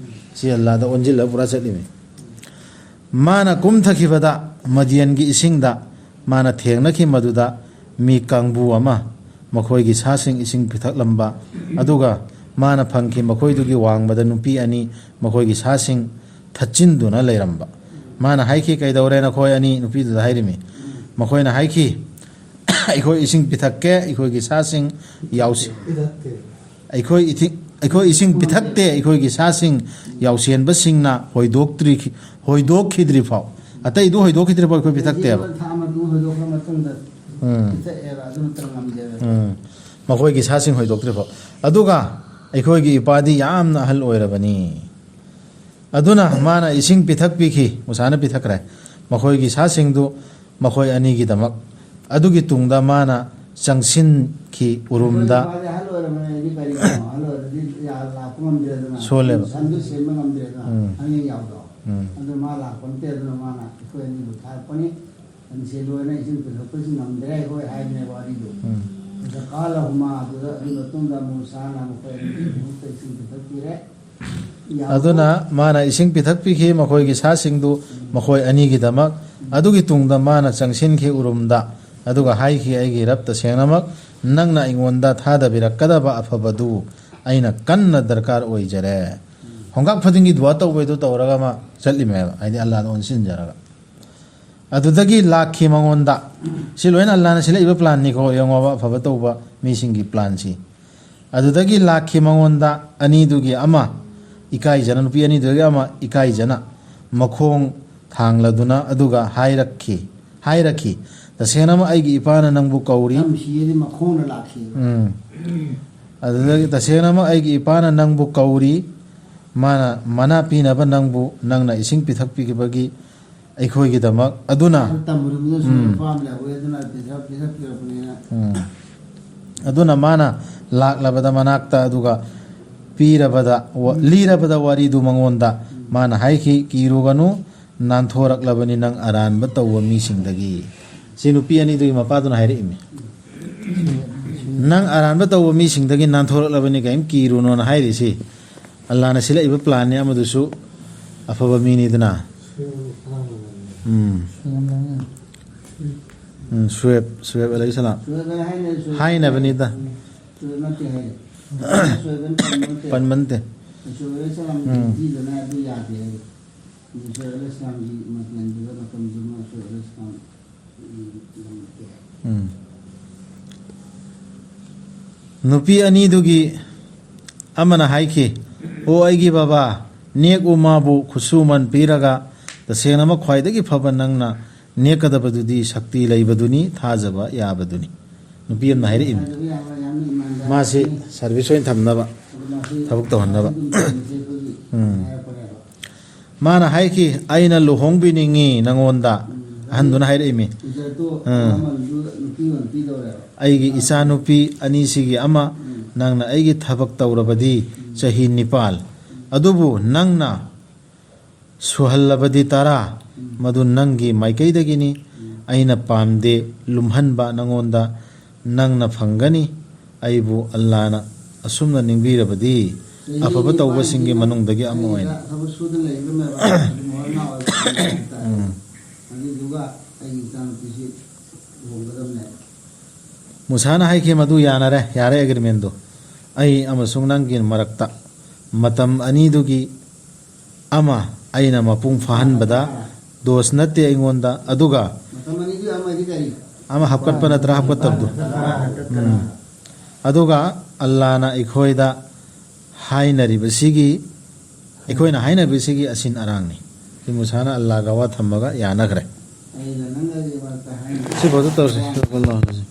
ꯁꯤ ꯑꯜꯂꯥꯗ ꯑꯣꯟꯁꯤꯜꯂꯒ ꯄꯨꯔꯥ ꯆꯠꯂꯤꯃꯤ꯫ ꯃꯥꯅ ꯀꯨꯝꯊꯈꯤꯕꯗ ꯃꯗꯤꯌꯟꯒꯤ ꯏꯁꯤꯡꯗ ꯃꯥꯅ ꯊꯦꯡꯅꯈꯤ, ꯃꯗꯨꯗ ꯃꯤ ꯀꯥꯡꯕꯨ ꯑꯃ ꯃꯈꯣꯏꯒꯤ ꯁꯥꯁꯤꯡ ꯏꯁꯤꯡ ꯄꯤꯊꯛꯂꯝꯕ, ꯑꯗꯨꯒ ꯃꯥꯅ ꯐꯪꯈꯤ, ꯃꯈꯣꯏꯗꯨꯒꯤ ꯋꯥꯡꯃꯗ ꯅꯨꯄꯤ ꯑꯅꯤ ꯃꯈꯣꯏꯒꯤ ꯁꯥꯁꯤꯡ ꯊꯠꯆꯤꯟꯗꯨꯅ ꯂꯩꯔꯝꯕ꯫ ꯃꯥꯅ ꯍꯥꯏꯈꯤ, "ꯀꯩꯗꯧꯔꯦ ꯅꯈꯣꯏ ꯑꯅꯤ?" ꯅꯨꯄꯤꯗꯨꯗ ꯍꯥꯏꯔꯤꯃꯤ꯫ ꯃꯈꯣꯏꯅ ꯍꯥꯏꯈꯤ, "ꯑꯩꯈꯣꯏ ꯏꯁꯤꯡ ꯄꯤꯊꯛꯀꯦ, ꯑꯩꯈꯣꯏꯒꯤ ꯁꯥꯁꯤꯡ ꯌꯥꯎꯁꯤ-, ꯄꯤꯊꯛꯇꯦ꯫ ꯑꯩꯈꯣꯏ ꯏꯊꯤ-, ꯑꯩꯈꯣꯏ ꯏꯁꯤꯡ ꯄꯤꯊꯛꯇꯦ, ꯑꯩꯈꯣꯏꯒꯤ ꯁꯥꯁꯤꯡ ꯌꯥꯎꯁꯦꯟꯕꯁꯤꯡꯅ ꯍꯣꯏꯗꯣꯛꯇ꯭ꯔꯤ-, ꯍꯣꯏꯗꯣꯛꯈꯤꯗ꯭ꯔꯤ ꯐꯥꯎ꯫ ꯑꯇꯩꯗꯨ ꯍꯣꯏꯗꯣꯛꯈꯤꯗ꯭ꯔꯤ ꯐꯥꯎ ꯑꯩꯈꯣꯏ ꯄꯤꯊꯛꯇꯦꯕ"꯫ ꯊꯥ ꯑꯃ ꯇꯨꯡ ꯍꯣꯏꯗꯣꯛꯈ꯭ꯔ ꯃꯇꯨꯡꯗ ꯎꯝ꯫ ꯄꯤꯊꯛꯑꯦꯕ, ꯑꯗꯨ ꯅꯠꯇꯅ ꯉꯝꯗꯦꯕ꯫ ꯎꯝ꯫ ꯃꯈꯣꯏꯒꯤ ꯁꯥꯁꯤꯡ ꯍꯣꯏꯗꯣꯛꯇ꯭ꯔꯤꯐꯥꯎ꯫ ꯑꯗꯨꯒ ꯑꯩꯈꯣꯏꯒꯤ ꯏꯄꯥꯗꯤ ꯌꯥꯝꯅ ꯑꯍꯜ ꯑꯣꯏꯔꯕꯅꯤ꯫ ꯑꯗꯨꯅ ꯃꯥꯅ ꯏꯁꯤꯡ ꯄꯤꯊꯛꯄꯤꯈꯤ, ꯃꯨꯁꯥꯅ ꯄꯤꯊꯛꯈ꯭ꯔꯦ꯫ ꯃꯈꯣꯏꯒꯤ ꯁꯥꯁꯤꯡꯗꯨ ꯃꯈꯣꯏ ꯑꯅꯤꯒꯤꯗꯃꯛ꯫ ꯑꯗꯨꯒꯤ ꯇꯨꯡꯗ ꯃꯥꯅ ꯆꯪꯁꯤꯟꯈꯤ ꯎꯔꯨꯝꯗ꯫ ꯃꯥꯗꯤ ꯑꯍꯜ ꯑꯣꯏꯔꯕꯅꯦ, ꯑꯩꯗꯤ ꯀꯔꯤꯅꯣ? ꯑꯍꯜ ꯑꯣꯏꯔꯗꯤ ꯌꯥ-, ꯂꯥꯛꯄ ꯉꯝꯗ꯭ꯔꯦꯗꯅ꯫ ꯁꯣꯜꯂꯦꯕ꯫ ꯁꯟꯗꯨ ꯁꯦꯝꯕ ꯉꯝꯗ꯭ꯔꯦꯗꯅ꯫ ꯎꯝ꯫ ꯑꯉꯥꯡ ꯌꯥꯎꯗꯣ꯫ ꯎꯝ꯫ ꯑꯗꯨ ꯃꯥ ꯂꯥꯛꯄ ꯅꯠꯇꯦ, ꯑꯗꯨꯅ ꯃꯥꯅ ꯑꯩꯈꯣꯏ ꯑꯅꯤꯕꯨ ꯊꯥꯔꯛꯄꯅꯤ꯫ ꯁꯟꯁꯦ ꯂꯣꯏꯅ ꯏꯁꯤꯡ ꯄꯨꯊꯣꯛꯄꯁꯨ ꯉꯝꯗ꯭ꯔꯦ ꯑꯩꯈꯣꯏ ꯍꯥꯏꯕꯅꯦ ꯋꯥꯔꯤꯗꯨ꯫ ꯎꯝ꯫ ꯑꯗ ꯀꯥꯂ ꯍꯨꯃꯥ ꯑꯗꯨꯗ, ꯑꯗꯨꯒꯤ ꯃꯇꯨꯡꯗ ꯃꯨꯁꯥꯅ ꯃꯈꯣꯏ ꯑꯅꯤꯒꯤ ꯃꯍꯨꯠꯇ ꯏꯁꯤꯡ ꯄꯤꯊꯛꯄꯤꯔꯦ꯫ ꯑꯗꯨꯅ ꯃꯥꯅ ꯏꯁꯤꯡ ꯄꯤꯊꯛꯄꯤꯈꯤ, ꯃꯈꯣꯏꯒꯤ ꯁꯥꯁꯤꯡꯗꯨ ꯃꯈꯣꯏ ꯑꯅꯤꯒꯤꯗꯃꯛ꯫ ꯑꯗꯨꯒꯤ ꯇꯨꯡꯗ ꯃꯥꯅ ꯆꯪꯁꯤꯟꯈꯤ ꯎꯔꯨꯝꯗ, ꯑꯗꯨꯒ ꯍꯥꯏꯈꯤ, "ꯑꯩꯒꯤ ꯔꯕ ꯇꯁꯦꯡꯅꯃꯛ ꯅꯪꯅ ꯑꯩꯉꯣꯟꯗ ꯊꯥꯗꯕꯤꯔꯛꯀꯗꯕ ꯑꯐꯕꯗꯨ ꯑꯩꯅ ꯀꯟꯅ ꯗꯔꯀꯥꯔ ꯑꯣꯏꯖꯔꯦ"꯫ ꯍꯣꯡꯒꯥꯛ ꯈꯨꯗꯤꯡꯒꯤ ꯗꯨꯋꯥ ꯇꯧꯕꯩꯗꯣ ꯇꯧꯔꯒ ꯑꯃ ꯆꯠꯂꯤꯃꯦꯕ, ꯍꯥꯏꯗꯤ ꯑꯜꯂꯥꯗ ꯑꯣꯟꯁꯤꯟꯖꯔꯒ꯫ ꯑꯗꯨꯗꯒꯤ ꯂꯥꯛꯈꯤ ꯃꯉꯣꯟꯗ꯫ ꯁꯤ ꯂꯣꯏꯅ ꯑꯜꯂꯥꯅ ꯁꯤꯜꯂꯛꯏꯕ ꯄ꯭ꯂꯥꯟꯅꯤꯀꯣ, ꯌꯦꯡꯉꯣꯕ, ꯑꯐꯕ ꯇꯧꯕ ꯃꯤꯁꯤꯡꯒꯤ ꯄ꯭ꯂꯥꯟꯁꯤ꯫ ꯑꯗꯨꯗꯒꯤ ꯂꯥꯛꯈꯤ ꯃꯉꯣꯟꯗ ꯑꯅꯤꯗꯨꯒꯤ ꯑꯃ ꯏꯀꯥꯏꯖꯅ, ꯅꯨꯄꯤ ꯑꯅꯤꯗꯨꯗꯒꯤ ꯑꯃ ꯏꯀꯥꯏꯖꯅ ꯃꯈꯣꯡ ꯊꯥꯡꯂꯗꯨꯅ, ꯑꯗꯨꯒ ꯍꯥꯏꯔꯛꯈꯤ, ꯍꯥꯏꯔꯛꯈꯤ, "ꯇꯁꯦꯡꯅꯃꯛ ꯑꯩꯒꯤ ꯏꯄꯥꯅ ꯅꯪꯕꯨ ꯀꯧꯔꯤ"꯫ ꯌꯥꯝ ꯅꯨꯡꯁꯤꯌꯦꯗꯤ ꯃꯈꯣꯡꯅ ꯂꯥꯛꯈꯤ꯫ ꯎꯝ꯫ ꯑꯗꯨꯗꯒꯤ, "ꯇꯁꯦꯡꯅꯃꯛ ꯑꯩꯒꯤ ꯏꯄꯥꯅ ꯅꯪꯕꯨ ꯀꯧꯔꯤ, ꯃꯥꯅ ꯃꯅꯥ ꯄꯤꯅꯕ ꯅꯪꯕꯨ, ꯅꯪꯅ ꯏꯁꯤꯡ ꯄꯤꯊꯛꯄꯤꯈꯤꯕꯒꯤ ꯑꯩꯈꯣꯏꯒꯤꯗꯃꯛ꯫ ꯑꯗꯨꯅ" ꯇꯝꯃꯨꯔꯤꯕꯗꯁꯨ ꯎꯝ꯫ ꯅꯨꯄꯥ ꯑꯃ ꯂꯩꯍꯧꯋꯦ, ꯑꯗꯨꯅ ꯄꯤꯊꯛ-, ꯄꯤꯊꯛꯄꯤꯔꯛꯄꯅꯦꯅ꯫ ꯎꯝ꯫ ꯑꯗꯨꯅ ꯃꯥꯅ ꯂꯥꯛꯂꯕꯗ ꯃꯅꯥꯛꯇ, ꯑꯗꯨꯒ ꯄꯤꯔꯕꯗ ꯋꯥ-, ꯂꯤꯔꯕꯗ ꯋꯥꯔꯤꯗꯨ ꯃꯉꯣꯟꯗ, ꯃꯥꯅ ꯍꯥꯏꯈꯤ, "ꯀꯤꯔꯨꯒꯅꯨ, ꯅꯥꯟꯊꯣꯔꯛꯂꯕꯅꯤ ꯅꯪ ꯑꯔꯥꯟꯕ ꯇꯧꯕ ꯃꯤꯁꯤꯡꯗꯒꯤ"꯫ ꯁꯤ ꯅꯨꯄꯤ ꯑꯅꯤꯗꯨꯒꯤ ꯃꯄꯥꯗꯨꯅ ꯍꯥꯏꯔꯛꯏꯃꯤ꯫ "ꯅꯪ ꯑꯔꯥꯟꯕ ꯇꯧꯕ ꯃꯤꯁꯤꯡꯗꯒꯤ ꯅꯥꯟꯊꯣꯔꯛꯂꯕꯅꯤ, ꯀꯔꯤꯝ ꯀꯤꯔꯨꯅꯣꯅ" ꯍꯥꯏꯔꯤꯁꯤ꯫ ꯑꯜꯂꯥꯅ ꯁꯤꯜꯂꯛꯏꯕ ꯄ꯭ꯂꯥꯟꯅꯤ, ꯑꯃꯗꯨꯁꯨ ꯑꯐꯕ ꯃꯤꯅꯤꯗꯅ꯫ ꯎꯝ꯫ ꯎꯝ, ꯁꯨꯑꯦꯕ, ꯁꯨꯑꯦꯕ ꯑꯂꯩꯍꯤ ꯁꯂꯥꯝ꯫ ꯁꯨꯑꯦꯕ ꯍꯥꯏꯅ ꯁꯨꯑꯦꯕ ꯍꯥꯏꯅꯕꯅꯤꯗ꯫ ꯁꯨꯑꯦꯕ ꯅꯠꯇꯦ ꯍꯥꯏ꯫ ꯁꯨꯑꯦꯕ ꯅꯠꯇꯦ ꯍꯥꯏ꯫ ꯄꯟꯕ ꯅꯠꯇꯦ꯫ ꯁꯨꯑꯦꯕ ꯑꯂꯩꯍꯤ ꯁꯂꯥꯝ ꯎꯝ꯫ ꯅꯨꯄꯤꯗꯨꯅ ꯑꯗꯨ ꯌꯥꯗꯦ ꯍꯥꯏ꯫ ꯁꯨꯑꯦꯕ ꯑꯂꯩꯍꯤ ꯁꯂꯥꯝꯒꯤ ꯃꯇꯝꯗꯨꯗ, ꯃꯇꯝꯗꯨꯃ ꯁꯨꯑꯦꯕ ꯑꯂꯩꯍꯤ ꯁꯂꯥꯝ ꯎꯝ꯫ ꯅꯨꯄꯤ ꯑꯅꯤꯗꯨꯒꯤ ꯑꯃꯅ ꯍꯥꯏꯈꯤ, "ꯑꯣ ꯑꯩꯒꯤ ꯕꯕꯥ, ꯅꯦꯛꯎ ꯃꯥꯕꯨ ꯈꯨꯠꯁꯨꯃꯟ ꯄꯤꯔꯒ, ꯇꯁꯦꯡꯅꯃꯛ ꯈ꯭ꯋꯥꯏꯗꯒꯤ ꯐꯕ ꯅꯪꯅ ꯅꯦꯛꯀꯗꯕꯗꯨꯗꯤ ꯁꯛꯇꯤ ꯂꯩꯕꯗꯨꯅꯤ, ꯊꯥꯖꯕ ꯌꯥꯕꯗꯨꯅꯤ꯫ ꯅꯨꯄꯤ ꯑꯃꯅ ꯍꯥꯏꯔꯛꯏꯃꯤ꯫ ꯃꯥꯁꯤ ꯁꯥꯔꯚꯤꯁ ꯑꯣꯏꯅ ꯊꯝꯅꯕ, ꯊꯕꯛ ꯇꯧꯍꯟꯅꯕ꯫ ꯎꯝ꯫ ꯃꯥꯅ ꯍꯥꯏꯈꯤ, "ꯑꯩꯅ ꯂꯨꯍꯣꯡꯕꯤꯅꯤꯡꯉꯤ ꯅꯪꯉꯣꯟꯗ"꯫ ꯑꯍꯟꯗꯨꯅ ꯍꯥꯏꯔꯛꯏꯃꯤ꯫ ꯑꯥ꯫ "ꯑꯩꯒꯤ ꯏꯆꯥꯅꯨꯄꯤ ꯑꯅꯤꯁꯤꯒꯤ ꯑꯃ ꯅꯪꯅ ꯑꯩꯒꯤ ꯊꯕꯛ ꯇꯧꯔꯕꯗꯤ ꯆꯍꯤ ꯅꯤꯄꯥꯜ, ꯑꯗꯨꯕꯨ ꯅꯪꯅ ꯁꯨꯍꯜꯂꯕꯗꯤ ꯇꯔꯥ, ꯃꯗꯨ ꯅꯪꯒꯤ ꯃꯥꯏꯀꯩꯗꯒꯤꯅꯤ꯫ ꯑꯩꯅ ꯄꯥꯝꯗꯦ ꯂꯨꯝꯍꯟꯕ ꯅꯪꯉꯣꯟꯗ, ꯅꯪꯅ ꯐꯪꯒꯅꯤ꯫ ꯑꯩꯕꯨ ꯑꯜꯂꯥꯅ ꯑꯁꯨꯝꯅ ꯅꯤꯡꯕꯤꯔꯕꯗꯤ, ꯑꯐꯕ ꯇꯧꯕꯁꯤꯡꯒꯤ ꯃꯅꯨꯡꯗꯒꯤ ꯑꯃ ꯑꯣꯏꯅ"꯫ ꯊꯕꯛ ꯁꯨꯗꯅ ꯂꯩꯕꯅꯦꯕ꯫ ꯎꯝ꯫ ꯑꯗꯨꯗꯨꯒ ꯑꯩꯒꯤ ꯏꯆꯥꯅꯨꯄꯤꯁꯤ ꯂꯨꯍꯣꯡꯒꯗꯕꯅꯦ꯫ ꯃꯨꯁꯥꯅ ꯍꯥꯏꯈꯤ, "ꯃꯗꯨ ꯌꯥꯅꯔꯦ, ꯌꯥꯔꯦ ꯑꯦꯒ꯭ꯔꯤꯃꯦꯟꯗꯨ꯫ ꯑꯩ ꯑꯃꯁꯨꯡ ꯅꯪꯒꯤ ꯃꯔꯛꯇ ꯃꯇꯝ ꯑꯅꯤꯗꯨꯒꯤ ꯑꯃ ꯑꯩꯅ ꯃꯄꯨꯡ ꯐꯥꯍꯟꯕꯗ ꯗꯣꯁ ꯅꯠꯇꯦ ꯑꯩꯉꯣꯟꯗ"꯫ ꯑꯗꯨꯒ ꯃꯇꯝ ꯑꯅꯤꯗꯨꯒꯤ ꯑꯃꯗꯤ ꯀꯔꯤ? ꯑꯃ ꯍꯥꯞꯀꯠꯄ ꯅꯠꯇ꯭ꯔꯥ ꯍꯥꯞꯀꯠꯇꯕꯗꯨ? ꯎꯝ꯫ ꯑꯗꯨꯒ ꯑꯜꯂꯥꯅ ꯑꯩꯈꯣꯏꯗ ꯍꯥꯏꯅꯔꯤꯕꯁꯤꯒꯤ, ꯑꯩꯈꯣꯏꯅ ꯍꯥꯏꯅꯔꯤꯕꯁꯤꯒꯤ ꯑꯁꯤꯟ ꯑꯔꯥꯡꯅꯤ꯫ ꯁꯤ ꯃꯨꯁꯥꯅ ꯑꯜꯂꯥꯒ ꯋꯥ ꯊꯝꯃꯒ ꯌꯥꯅꯈ꯭ꯔꯦ꯫ ꯑꯩꯒ ꯅꯪꯒꯒꯤ ꯃꯔꯛꯇ ꯍꯥꯏꯅꯔꯤꯕ ꯁꯤꯐꯥꯎꯗ ꯇꯧꯔꯁꯤ꯫